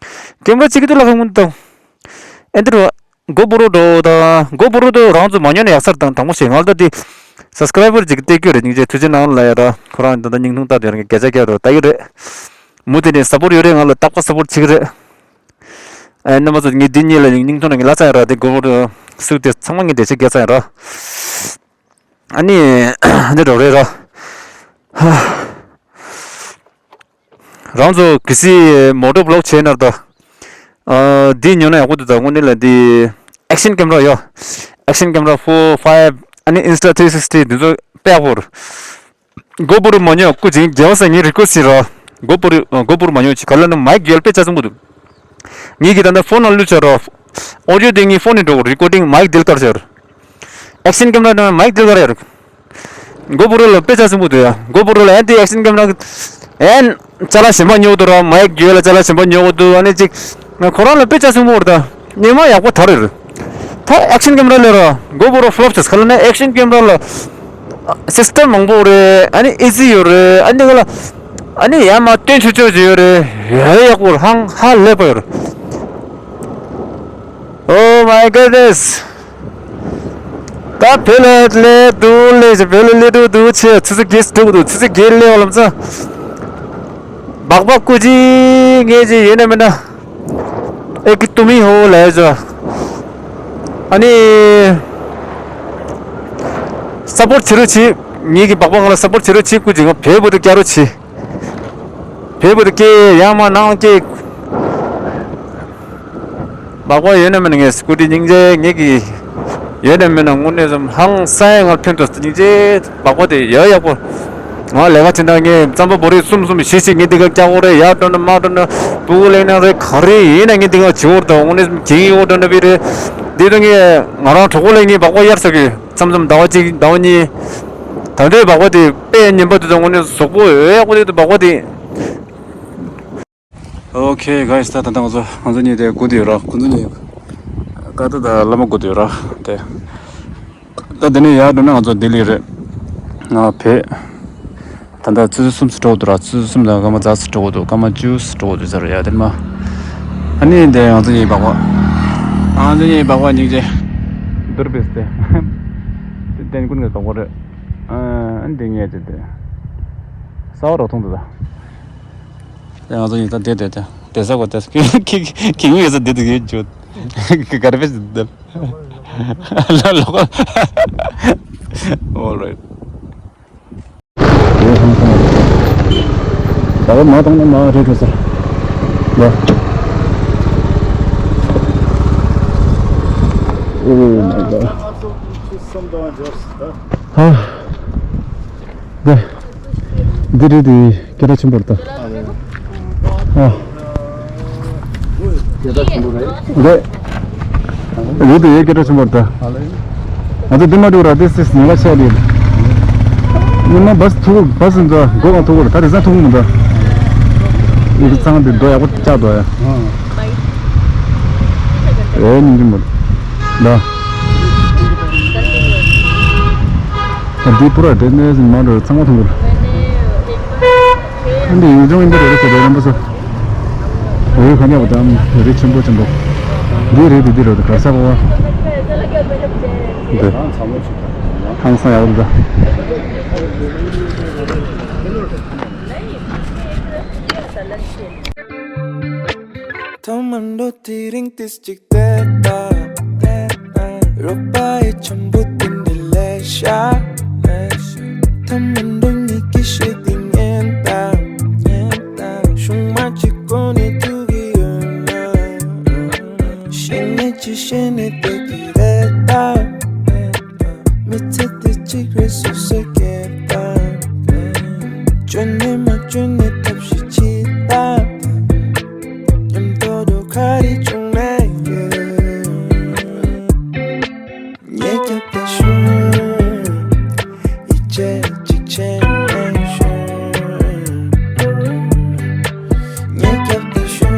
ཀེམ་ར་གཅིག་གི་དུ་ལ་ཁ་མུ་དུ་དང་། ཨེ་འདི་ར། གོ་པུ་རོ་འགྲོ་དང་གོ་པུ་རོ་དུ་རང་ཚོ་མ་ཉོ་ན་ཡག་ས་རེད་དང་དང་པོ་ཞིག་ང་ལ་ད་དེ། སབ་སི་ཀ་རའི་བར་ཅིག་སྟེར་རྒྱུ་རེད། སྙིང་རྗེ་ཐུགས་རྗེ་གནང་ལ་ཡ་ར་ཁོ་རང་ད་ལྟ་བརྙན་ཐུང་ལྟ་དེ་རང་གི་སྐད་ཆ་སྐད་རོ་ལྟ་གི་རེད། མུ་མཐུད་ནས་སཔོར་ཡོད་རེད། ང་ལ་རྟག་པར་སཔོར་བྱེད་ཀྱི་རེད། ཨ་རྣམ་པ་ཚོ་ངས་འདི་གཉིས་ལ་སྙིང་ཐོང་ནང་གི་ལ་ཚ་ཡ་ར་དེ་གོ་པུ་རོ་སུག་དེ་ཚང་མ་ངས་འདི་ཆ་སྐད་ཚ་ཡ་ར། ཨ་ནི་འདི་འགྲོ་རེད་ར། རང་ཚོ་གི་སི་མོ་ཊ་བི་ལོག་བྱས་ན་ད། ཨ་འདི་ཉོ་ན་ཡག་པོ་འདུག་ད་དངོས་གནས་ལ་འདི་ཨེག་ཤན་ཀེམ་ར་ཡོད། ཨེག་ཤན་ཀེམ་ར་ཕོར་ཕའིབ་ཨ་ནི་ཨིན་སི་ཊ་ཐི་རི་སིག་སི་ཊི་འདི་ཚོ་དཔེ་ཡག་པོ་རེད། གོ་པུ་རོ་མ་ཉོ་སྐུ་མཁྱེན། རྒྱལ་བ་སངས་ངས་རི་ཀུ་ཨེ་སི་ཊི་བྱེད་ར། གོ་པུ་རོ་གོ་པུ་རོ་མ་ཉོ་ཅིག་ག་ལ་ན་མའིག་རྒྱལ་དཔེ་ཆ་ཚང་པོ་འདུག་ངེད་ཀྱིས་ད་ལྟ་ཕོན་ནང་བླུགས་བྱས་ར། ཨོ་ཌི་ཡོ་དེ་ངའི་ཕོན་ནས་འགྲོ་གི་རེ་ཀོར་ཌིང་མའིག་དེ་ལ་བཀར་བྱས་ར། ཨེག་ཤན་ཀེམ་ར་ནང་མའིག་དེ་ལ་བཀར་ཡ་ར། གོ་པུ་རོ་ལ་དཔེ་ཆ་ཆེན་པོ་འདུག་ཡ། གོ་པུ་རོ་ལ་ཨན་ཏི་ཨེག་ཤན་ཀེམ་ར་ཨན་ཅ་ལག་གཞན་པ་ཉོ་འདུག་ར། མའིག་རྒྱུད་ལ་ཅ་ལག་གཞན་པ་ཉོ་འདུག་ཨ་ནི་ཅིག་ང་ཁོ་རང་ལ་དཔེ་ཆ་ཆེན་པོ་རེད་ད། སྙན་མ་ཡག་པོ་དར་རེད། ད་ཨེག་ཤན་ཀེམ་ར་ལས་ར་གོ་པུ་རོ་ཕི་ལོབ་ཆེ་ག་ལ་ན་ཨེག་ཤན་ཀེམ་ར་ལ་སིས་ཊམ་མང་པོ་རེད། ཨ་ནི་ཨི་ཟི་ཡོད་རེད། ཨ་ནི་ག་ལ་ཨ་ནི་ཡ་མ་སྟོན་ཆོག་ཆོག་ཅིག་ཡོད་རེད། ཡ་ཡག་པོ་ཧང་ཧ་ལས་པ་ཡོད་རེད། Oh my goodness. ད་བོད་ལ་སླེབས་འདུག་སླེབས་ཤག་བོད་ལ་སླེབས་འདུག་འདུག་ཆེ་ཆུ་ཚོད་བརྒྱད་ཙམ་འགྲོ་གི་འདུག་ཆུ་ཚོད་བརྒྱད་སླེབས་པ་ལམ་སང་། སྦག་སྦག་སྐུ་མཁྱེན་ངས་ཅིག་ཡོད་ན་མེད་ན། ཨེ་ཀི་ཏུ་མི་ཧོ་ལ་ཡ་ཇོ། ཨ་ནི། སཔོར་ཊི་བྱེད་རོགས་བྱེད། ངེད་ཀྱི་སྦག་སྦག་ང་ལ་སཔོར་ཊི་བྱེད་རོགས་བྱེད། སྐུ་མཁྱེན་ང་བོད་བོད་དུ་བསྐྱལ་རོགས་བྱེད། བོད་བོད་དུ་སྐྱེལ་ཡང་མ་ནང་སྐྱེལ། སྦག་སྦག་ཡོད་ན་མེད་ན་ངས་སྐུ་མཁྱེན་སྙིང་རྗེ་ངེད་ཀྱི་ཡོད་ན་མེད་ན་དངོས་གནས་སམ་ཧང་སང་ཡ་ང་ཕན་ཐོགས་སྙིང་རྗེ། སྦག་སྦག་དེ་ཡ་ཡག་པོ། ང་ལས་ཀ་བྱེད་ན་ངས་རྩམ་པ་བོ་རེ་གསུམ་གསུམ་བཞི་བཞི་ངས་འདི་ག་བཀྱག་འོ་རེ་ཡར་འགྲོ་ན་མར་འགྲོ་ན་སྤུ་གུ་ལེན་ན་རེ་ག་རེ་ཡིན་ན་ངས་འདི་ག་བྱེད་འོ་རེ་ད་དངོས་གནས་སམ་གྱིང་ཡོད་འགྲོ་ན་བི་རེ། འདི་དུ་ངས་ང་རང་གྲོགས་པོ་ལ་ངས་སྦག་སྦག་གཡར་ས་གི་མཚམས་མཚམས་ཟླ་བ་གཅིག་ཟླ་བ་གཉིས། ད་ལྟའི་སྦག་སྦག་དེ་དཔེ་ཉན་པ་དེ་ཚོ་དངོས་གནས་གཟུགས་པོ་འོད་ཡག་པོ་དེ་སྦག་སྦག་དེ། Okay guys, ད་ད་ལྟ་ང་ཚོ་ང་ཚོ་གཉིས་དེ་སྒུག་བསྡད་ཡོད་ར། ཁོང་ཚོ་གཉིས་ཀ་ད་ད་བླ་མ་སྒུག་བསྡད་ཡོད་ར། དེ་ད་དེ་ནས་ཡར་འགྲོ་ན་ང་ཚོ་ལྡི་ལི་རེད། ང་བོད་ད་ལྟ་ཆུ་ཚོད་གསུམ་ཙམ་འགྲོ་གི་འདུག་ར། ཆུ་ཚོད་གསུམ་དང་སྐར་མ་རྩ་ཙམ་འགྲོ་གི་འདུག་སྐར་མ་བཅུ་ཙམ་འགྲོ་གི་འདུག་ཟེར་ར་ཡ་དེ་མ། ཨ་ནི་དེ་ང་ཚོ་གཉིས་སྦག་སྦག་ང་ཚོ་གཉིས་སྦག་སྦག་སྙིང་རྗེ། འདུར་བིས་ཏེ། དེ་ཏན་ཀུན་གྱི་སྦག་སྦག་རེད། ཨ་ཨ་ནི་དེ་ངས་བྱེད་དེ། ས་བ་རོག་ཐུང་དུ་ད། དེ་ང་ཚོ་གཉིས་ད་དེ་དེ་དེ་དེ་ས་གོ་དེ་ཁྱི་ཁྱི་ངུ་ཡོད་ས་དེ་དེ་གས་བྱོས། གར་པེཇ་དེ་དེ། ལ་ལོག All right. ད་ག་མ་བཏང་ན་མ་རེད་འགྲོ་ཟེར། ལ། Oh my god. ཧ། དེ། འདི་རེད་དེ་སྐད་གྲགས་ཆེན་པོ་རེད་ད། ཨ། རེད་དེ་སྐད་གྲགས་ཆེན་པོ་རེད་ད། ང་ཚོ་འདི་མ་འགྲོ་ར་དེ་སིས་ཉེ་ལ་ཆད་དེ། ཉི་མ་བས་ཐུག་བས་འདྲ་མགོ་གང་ཐུག་ར་ད་དེ་ས་ཐུག་མི་འདྲ། ཡི་གེ་ཚང་དེ་འགྲོ་ཡག་པོ་བཅག་འགྲོ་ཡ། ཨེ་ཉིན་རྒྱུན་མོ། ད། འདི་པུ་ར་དེ་ནས་མ་འགྲོ་ཚང་མ་ཐུག་ར། འདི་ཡུལ་ལྗོངས་ཨིན་པ་རེད་ཟེར་རེད་རན་པོ་ཟེར། འོ་ཡོད་ག་ཉག་པ་དང་རི་ཆེན་པོ་ཆེན་པོ། འདི་རེད་དེ་འདི་རེད་དེ་ག་ས་བ་བ། འདི། ཧང་སང་ཡག་པོ་འདུག་ཐ་མ་འགྲོ་དེ་རིང་ཏིས་ཅིག་བལྟས་ད། རོགས་པ་ཡི་ཆེན་པོ་དེ་འདི་ལས་ཤ། ཐ་མ་འགྲོ་ཉིད་ གོང་ནས་ཐུག་གི་ཡོད་ན། ཤེས་ནས་ཅི་ཤེས་ནས་བསྡད་ཀྱི་རེད་ད། མི་ཚེ་འདི་གཅིག་རེད་སོ་སོས་སྐྱེལ་ད། བཅོས་ནས་མ་བཅོས་ནས་ཐབས་ཤེས་བྱེད་ད། མཉམ་དུ་འགྲོ་ག་རེ་བྱུང་ན་ཡང་། ཉེ་རྒྱབ་ཏུ་ཤོག་ཡིད་ཆེས་གཅིག་བྱས་ནས་ཤོག་ཉེ་རྒྱབ་ཏུ་ཤོག་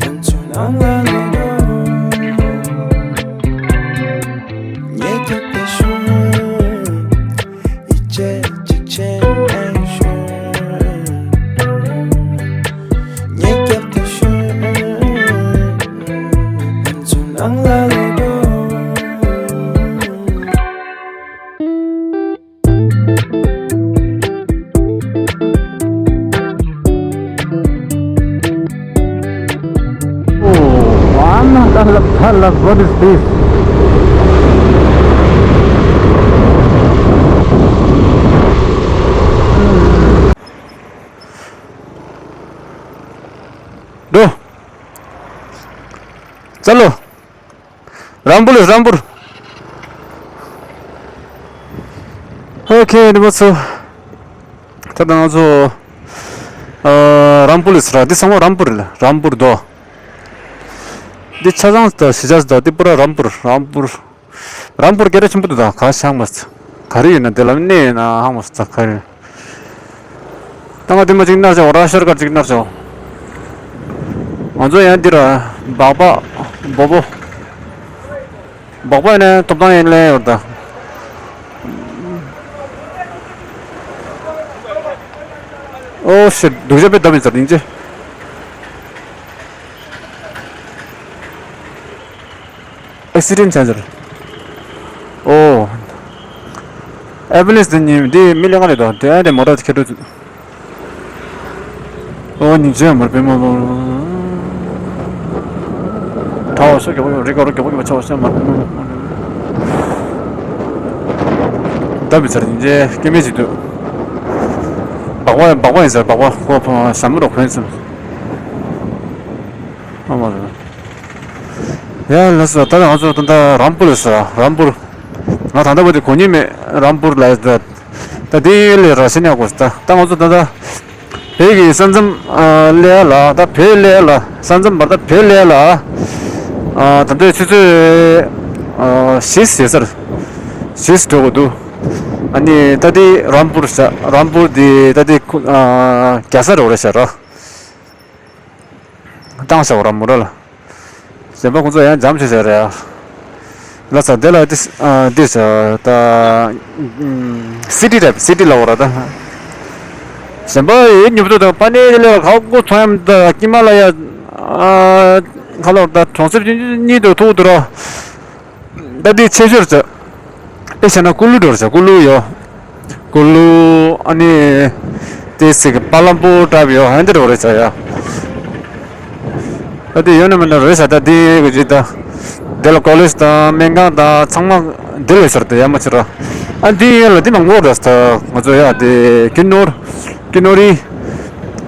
ང་ཚོ་ནང་ལ་ལོག་རོགས། ཉེ་རྒྱབ་ཏུ་ཤོག་ཡིད་ཆེས་གཅིག་བྱས་ནས་ཤོག་ཉེ་རྒྱབ་ཏུ་ཤོག་ང་ཚོ་ནང་ལ་ལོག་རོགས། Oh, what is this? འགྲོ། ཙ་ལོ། རམ་བུ་ལས་རམ་བུར། ཨོ་ཁེ། འདི་མ་ཚོ། ད་ལྟ་ང་ཚོ། ཨ། རམ་བུ་ལས་ར། འདི་ཚང་མ་རམ་བུར་རེད་ལ། རམ་བུར་དོ། འདི་ཆ་ཚང་དང་གཞིས་ཆགས་དང་འདི་པུ་ར་རམ་བུར། རམ་བུར། རམ་བུར་སྐད་གྲགས་ཆེན་པོ་འདུག་ད་ག་ཤང་མ་ཚ། ག་རེ་ཡོད་ན་དེ་ལ་གནས་ཡོད་ན་ཧང་མ་ཚ་ག་རེ། ད་ང་དེ་མ་གཅིག་མནར་བྱ་བ་ར་ཤར་ཀར་གཅིག་མནར་བྱ་བ། ང་ཚོ་ཡང་འདི་ར་སྦག་སྦག་སྦོ་སྦོ། སྦག་སྦག་ནས་ཐོབ་ཐང་ཡན་ལེན་ཡོད་ད། ཨོ་ཤེ། སྡུག་ཅག་པས་བརྡབ་ཡིན་ཚར་ཡིན་ཅེ། ཨེག་སི་ཌེན་ཊི་བྱས་ཟེར། ཨོ། ཨེམ་བུ་ལེན་སི་དེ་ཉིན་འདི་མི་ལེན་ག་རེད་དོ། དེ་ཨ་འདྲས་མོ་ཊ་ཁྱེར་འགྲོ་ཚུལ། ཨོ་ཉིན་བྱས་མར་པེ་མ་པོ། ཁྲ་བ་ཤོ་རྒྱ་པོ་རི་ཀ་རོ་རྒྱ་པོ་རྒྱ་པོ་ཆ་བ་ཤ་མར་པེ་མ་པོ། ད་བི་ཚར་ཉིན་བྱས་སྐྱེ་མེད་ཅིག་འདུག་སྦག་སྦག་སྦག་སྦག་ཡིན་ཟེར་སྦག་སྦག་ཁོ་ཕ་ཞྭ་མོ་རོ་འཁོན་སོང་། ཨ་མ་རེད། ཡ་ལགས་སོ། ད་ང་ཚོ་ད་ལྟ་རམ་བུར་ལ་ཟེར་རམ་བུར། ང་ད་ལྟ་བར་དུ་གོ་མྱོང་མེད་རམ་བུར་ལ་ཟེར། ད་དེ་ལས་ར་ཤི་ཉག་གོ་ད་ད་ང་ཚོ་ད་ལྟ་བོད་ཀྱི་ས་མཚམས་ཨ་སླེབས་ལ། ད་བོད་སླེབས་ལ། ས་མཚམས་བར་ད་བོད་སླེབས་ལ། ཨ་ད་ལྟའི་ཆུ་ཚོད་ཨ་བཞི་ཟེར་སར་བཞི་འགྲོ་གི་འདུག་ཨ་ནི་ད་དེ་རམ་བུར་ཟེར་རམ་བུར་དེ་ད་དེ་ཁུ་ཨ་རྒྱ་ས་རེད་ཟེར་ར། བཏང་བྱ་བ་ར་མུ་ར་ལ། གཞན་པ་ཁོང་ཚོ་ཡང་འཇམ་ཆེ་ཆེ་རེད་ཡ། ལ་ས་དེ་ལ་ཏི་ཨ་ཏི་ས་ད་སི་ཊི་རེད། སི་ཊི་ལ་བ་ར་ད། གཞན་པ་ཡི་ཉོབ་ཏོ་དང་པ་ནེ་དེ་ལ་ཁ་ཁོ་ཚོ་ཡམ་ད་ཀི་མ་ལ་ཡ་ཨ་ཁ་ལོར་ད་གྲོང་གསེབ་གཉིས་དུ་ཐུག་དུ་ར། ད་འདི་ཆེ་ཤོས་ཚོ། དཔེ་བྱས་ན་ཀུ་ལུ་འགྲོ་རེད་ཟེར། ཀུ་ལུ་ཡོད། ཀུ་ལུ་ཨ་ནི། དེ་ཟེར་གི་པ་ལམ་པོ་འདྲ་བ་ཡོད་ཨ་འདི་འགྲོ་རེད་ཟེར་ཡ། ད་འདི་ཡོད་ན་མེད་ན་རེད་ཟེར། ད་འདི་གི་ཅི་ད། འདི་ལ་ཀོ་ལེཇ་དང་སྨན་ཁང་དང་ཚང་མ་འདི་ལ་ཟེར་ཏེ་ཡ་མ་ཕྱིར་ར། ཨ་འདི་ཡོད་ལ་འདི་མང་པོ་རེད་ཟེར། ང་ཚོ་ཡ་དེ་ཀི་ནོར། ཀི་ནོར་རི།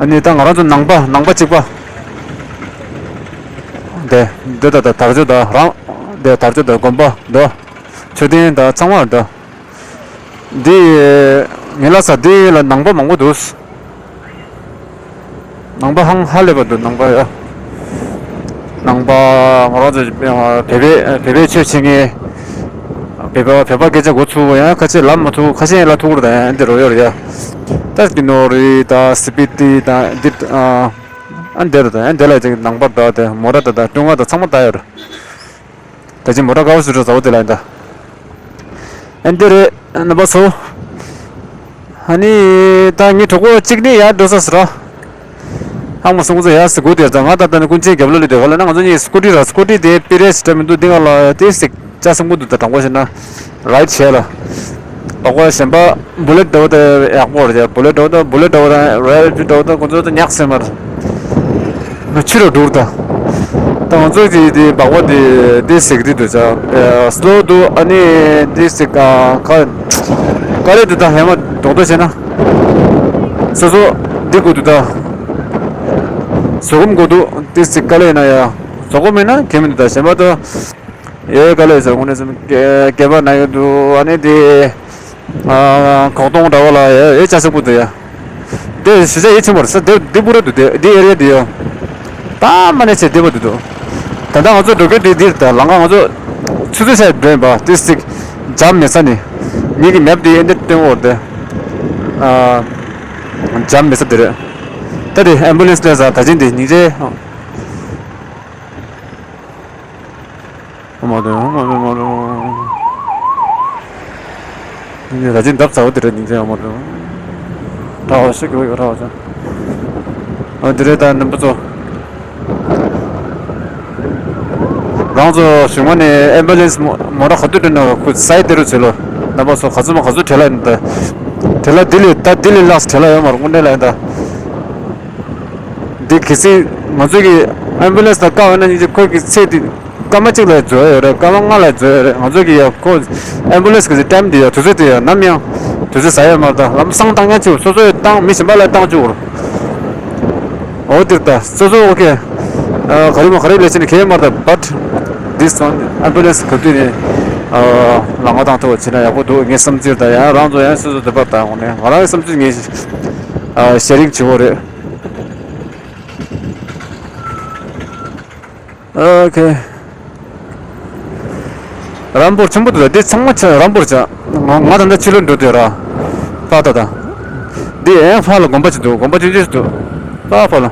ཨ་ནི་ད་ང་རང་ཚོ་ནང་པ་ནང་པ་གཅིག་པ། དེ། འདི་ད་ད་དར་ལྕོག་ད་རང་། དེ་དར་ལྕོག་ད་དགོན་པ་ད། མཆོད་རྟེན་ད་ཚང་མ་ད། འདི། ངའི་ལ་ས་འདི་ལ་ནང་པ་མང་པོ་འདུག་ནང་པ་ཧང་ཧ་ལས་པ་འདུག་ནང་པ་ཡ། ནང་པ་ང་རང་ཚོ་བོད་པའི་བོད་པའི་ཆོས་བྱེད་མཁན། བོད་པ་བོད་པ་སྐད་ཆ་གོ་ཚུགས་པ་ཡང་ཁ་ཤས་ལབ་མ་ཐུབ། ཁ་ཤས་ལབ་ཐུབ་རེད། ད་འདི་རོ་ཡོད་རེད་ཡ། ད་ཀི་ནོར་རི་ད་སི་པི་ཏི་ད་འདི་ཨ། ཨ་འདི་རེད། ད་ཨ་འདི་ལ་ཅིག་ནང་པ་ད་དེ་མོ་ར་ད་ད་ཀྲུང་ཨ་ད་ཚང་མ་ད་ཡོད་རེད། ད་ཅི་མོ་ཊ་ཀའོ་སུ་ཏྲ་ཟ་འོ་དེ་ལ་ཡིན་ད། ཨ་འདི་རེད། རྣམ་པ་ཚོ། ཨ་ནི་ད་ངའི་གྲོགས་པོ་གཅིག་ནི་ཡར་འགྲོ་ས་ཟེར་ར། ཧང་མ་སོང་ཚོ་ཡར་སི་གུ་དེར་ད་ང་ད་ད་ནི་ཀུན་མཁྱེན་རྒྱབ་ལོ་ལི་དེ་ག་ལ་ན་ང་ཚོ་གཉིས་སི་ཀུ་ཏི་ར་སི་ཀུ་ཏི་དེ་པི་རེ་སི་ཏྲ་མི་འདུག་འདི་ག་ལ་དེ་སི་ཅ་སང་པོ་འདུག་ད་དྲང་པོ་བཤད་ན། རའིཌ་བྱས་ལ། སྦག་སྦག་གཞན་པ་བུ་ལེ་ཊི་འདྲ་བོ་དེ་ཡག་པོ་རེད། བུ་ལེ་ཊི་འདྲ་བོ་དང་བུ་ལེ་ཊི་འདྲ་བོ་དང་རོ་ཡལ་ཊི་འདྲ་བོ་དང་ཁོ་ཚོ་དང་ཉག་སེ་མར། ང་ཕྱི་རུ་འགྲོ་ད། ད་ང་ཚོ་གི་དེ་སྦག་སྦག་དེ་དེ་ཟེར་གི་དེ་འདུག་ཅག་སི་ལོ་འདུག་ཨ་ནི་དེ་ཟེར་ག་ག་ག་རེ་འདུག་ད་ཧེ་མ་རྡོག་རྡོག་བྱས་ན། སོ་སོ་འདི་དགོས་འདུག་ད། བཟོད་སྒོམ་དགོས་འདུག་ཏིག་ཙི་དཀའ་ལས་ན་ཡ། བཟོད་སྒོམ་མེད་ན་གལ་མི་འདུག་ད་གཞན་པ་ད། ཡོད་དཀའ་ལས་ཟེར་དངོས་གནས་སེམས་སྐྱེ་བ་ན་ཡོད་འདུག་ཨ་ནི་དེ། གོག་སྟོང་འདྲ་བ་ལ་ཡ་ཡོད་ཅག་ཆག་པོ་འདུག་ཡ། དེ་ཞུ་བྱ་ཡིད་ཆེན་པོར་ས་དེ་དེ་པུ་ར་འདུག་དེ་དེ་ཨེ་རི་ཡ་དེ་ཡོད། ད་མ་ནས་ཆེ་བདེ་པོ་འདུག་ད་ལྟ་ང་ཚོ་འགྲོ་སྐྱོད་དེ་འདིར་ད་ལམ་ཁ་ང་ཚོ་ཆུ་ཚོད་ཆ་འགྲོ་ཡིན་པ་ཏིག་ཙི་འཇམ་མེད་ས་ནི། ངེད་ཀྱི་མེབ་དེ་ཨེ་འདི་སྟོན་འོར་དེ། འཇམ་མེད་ས་དེ་རེད། ད་དེ་ཨེམ་བུ་ལེན་སི་སླེབས་ས་ད་ཅིང་དེ་སྙིང་རྗེ། ཨ་མ་དེ་ཨ་མ་དེ་མ་རེད། ད་ཅིང་འདབ་ཚ་བོ་དེ་རེད་སྙིང་རྗེ་ཨ་མ་རེད། གྲྭ་བ་ཞིག་གི་བ་གྲྭ་བ་ཅན། ཨ་དེ་རེད་ད་ནམ་པ་ཚོ། རང་ཚོ་གཞུང་མ་ནས་ཨེམ་བུ་ལེན་སི་མོ་མོ་ར་ག་དུས་འགྲོ་ན་ཁུ་སའི་དེ་རུ་ཚུད་ལོ། ནམ་པ་ཚོ་ག་ཚོད་མ་ག་ཚོད་བྲེལ་ལ་ཡིན་ད། བྲེལ་ལ་ལྡི་ལི་ད་ལྡི་ལི་ལགས་བྲེལ་ལ་ཡོད་མ་རེད་དངོས་གནས་ལ་ཡིན་ད། འདི་གལ་སྲིད་ང་ཚོ་གི་ཨེམ་བུ་ལེན་སི་དང་བཀག་ཡོད་ན་ཉིན་གཅིག་ཁོ་གི་ཚེ་འདི་སྐར་མ་གཅིག་ལ་རྫོགས་ཡོད་རེད། སྐར་མ་ལྔ་ལ་རྫོགས་ཡོད་རེད། ང་ཚོ་གི་ཡ་ཁོ་ཨེམ་བུ་ལེན་སི་གི་ཊའིམ་འདི་ཡ་དུས་ཚོད་འདི་ཡ་ནམ་ཡང་དུས་ཚོད་ཟ་ཡོད་མ་རེད། ད་ལམ་སང་བཏང་ཉན་ཆེ་སོ་སོའི་བཏང་མི་གཞན་པ་ལ་བཏང་བཅུག་རོགས། འོ་དེར་ད་སོ་སོ་ཨོ་ཁེ། ག་རེ་མ་ག་རེ་ལས་ཆེ་ནི་གལ་མ་རེད། But this one ambulance ག་དུས་ནས་ལམ་ཁ་བཏང་ཐུབ་པ་བྱེད་ན་ཡག་པོ་འདུག་ངའི་བསམ་ཚུལ་ད་ཡང་རང་ཚོ་ཡང་སོ་སོ་དེ་པར་ད་འོང་ནས་ང་རང་གི་བསམ་ཚུལ་ངས་ཤེ་རིང་བྱེད་འོ་རེད། ཨོ་ཁེ། རམ་པོར་ཆེན་པོ་འདུག་འདི་ཚང་མ་ཆ་རམ་པོར་ཆ། ང་ང་ད་ལྟ་ཕྱི་ལོགས་འགྲོ་དུས་ར། ཕ་ད་ད། འདི་ཨེ་ཕ་ལ་དགོན་པ་ཅིག་འདུག་དགོན་པ་ཆུང་ཆུང་ཞིག་འདུག་ཕ་ཕ་ལ།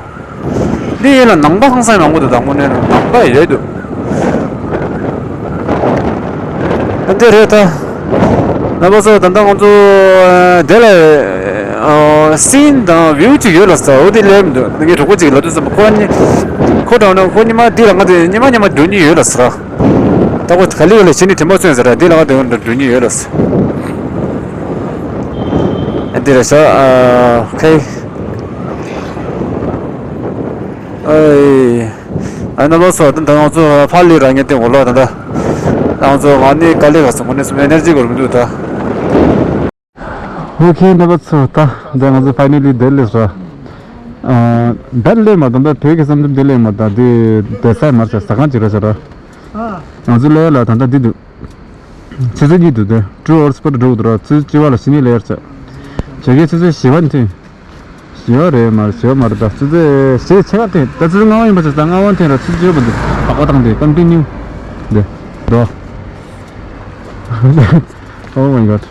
འདི་ཡིན་ལ་ནང་པ་ཧང་སང་མང་པོ་འདུག་ད་དངོས་གནས་ནང་པ་ཡོད་འདུག་ཨ་འདི་རེད་ད། ནང་པ་ཚོ་ད་ལྟ་ང་ཚོ་དེ་ལ་སིན་དང་བིའུ་ཅིག་ཡོད་ལ་ས་འོ་དེ་ལས་མི་འདུག་ངའི་གྲོགས་པོ་ཅིག་ལ་དུས་ཙམ་པ་ཁོ་གཉིས་ཁོ་དྲངས་ན་ཁོ་གཉིས་མ་འདི་ལ་ང་དེ་གཉིས་མ་གཉིས་མ་འགྲོ་མྱོང་ཡོད་ལ་ས། ད་ཁོ་ག་ལེ་ག་ལེ་བྱེད་ནི་དེ་མ་སོན་ཟེར་ར་འདི་ལ་ང་དེ་འགྲོ་མྱོང་ཡོད་ལ་ས། ཨ་འདི་རེད་ཤག་ཨ་ཁེ། ཨེ། ཨ་ནི་ལོ་སོ་ད་ང་ཚོ་ཕ་ལི་ར་ངེ་ཏེ་འོ་ལོ་ད་ད། ང་ཚོ་ང་ནི་དཀའ་ལས་ཁག་སོང་ཁོ་ནི་སུ་མེ་ནེར་ཇི་གོར་མི་འདུག་ད། ཨོ་ཁེ་ནི་ལོ་སོ་ད་ད་ང་ཚོ་ཕ་ནེ་ལི་དེ་ལས་ར། ཨ་དེ་ལས་མ་ད་ད་བོད་ཀྱི་བསམ་འདུན་དེ་ལས་མ་ད་དེ་དེ་སའི་མར་ཆ་ས་ཁང་ཅིག་ར་ཆ་ར། ང་ཚོ་ལས་ལ་ད་ད་འདི་འདུག་ཆུ་ཚོད་གཉིས་འདུག་སྟེ། ཊུ་ཨ་ཝར་སི་པར་འགྲོ་འདུག་ར། ཆུ་ཚོད་བཅུ་པ་ལ་ཕྱི་ནས་ལེར་བྱ། བྱ་རྒྱུ་ཆུ་ཚོད་བཞི་པ་ནས་ཐོན། བཞི་པ་རེད་མ་རེད་བཞི་པ་མ་རེད་ད། ཆུ་ཚོད་བཞི་ཕྱེད་ཀ་ཐོན་ད། ཆུ་ཚོད་ལྔ་པ་ཡིན་པ་ཆ་ད་ལྔ་པ་ཐོན་ར། ཆུ་ཚོད་བཅུ་པ་འདུག་ལག་པ་བཏང་སྟེ་ཀོན་ཊི་ནིའུ་འདི་འགྲོ། Oh my god.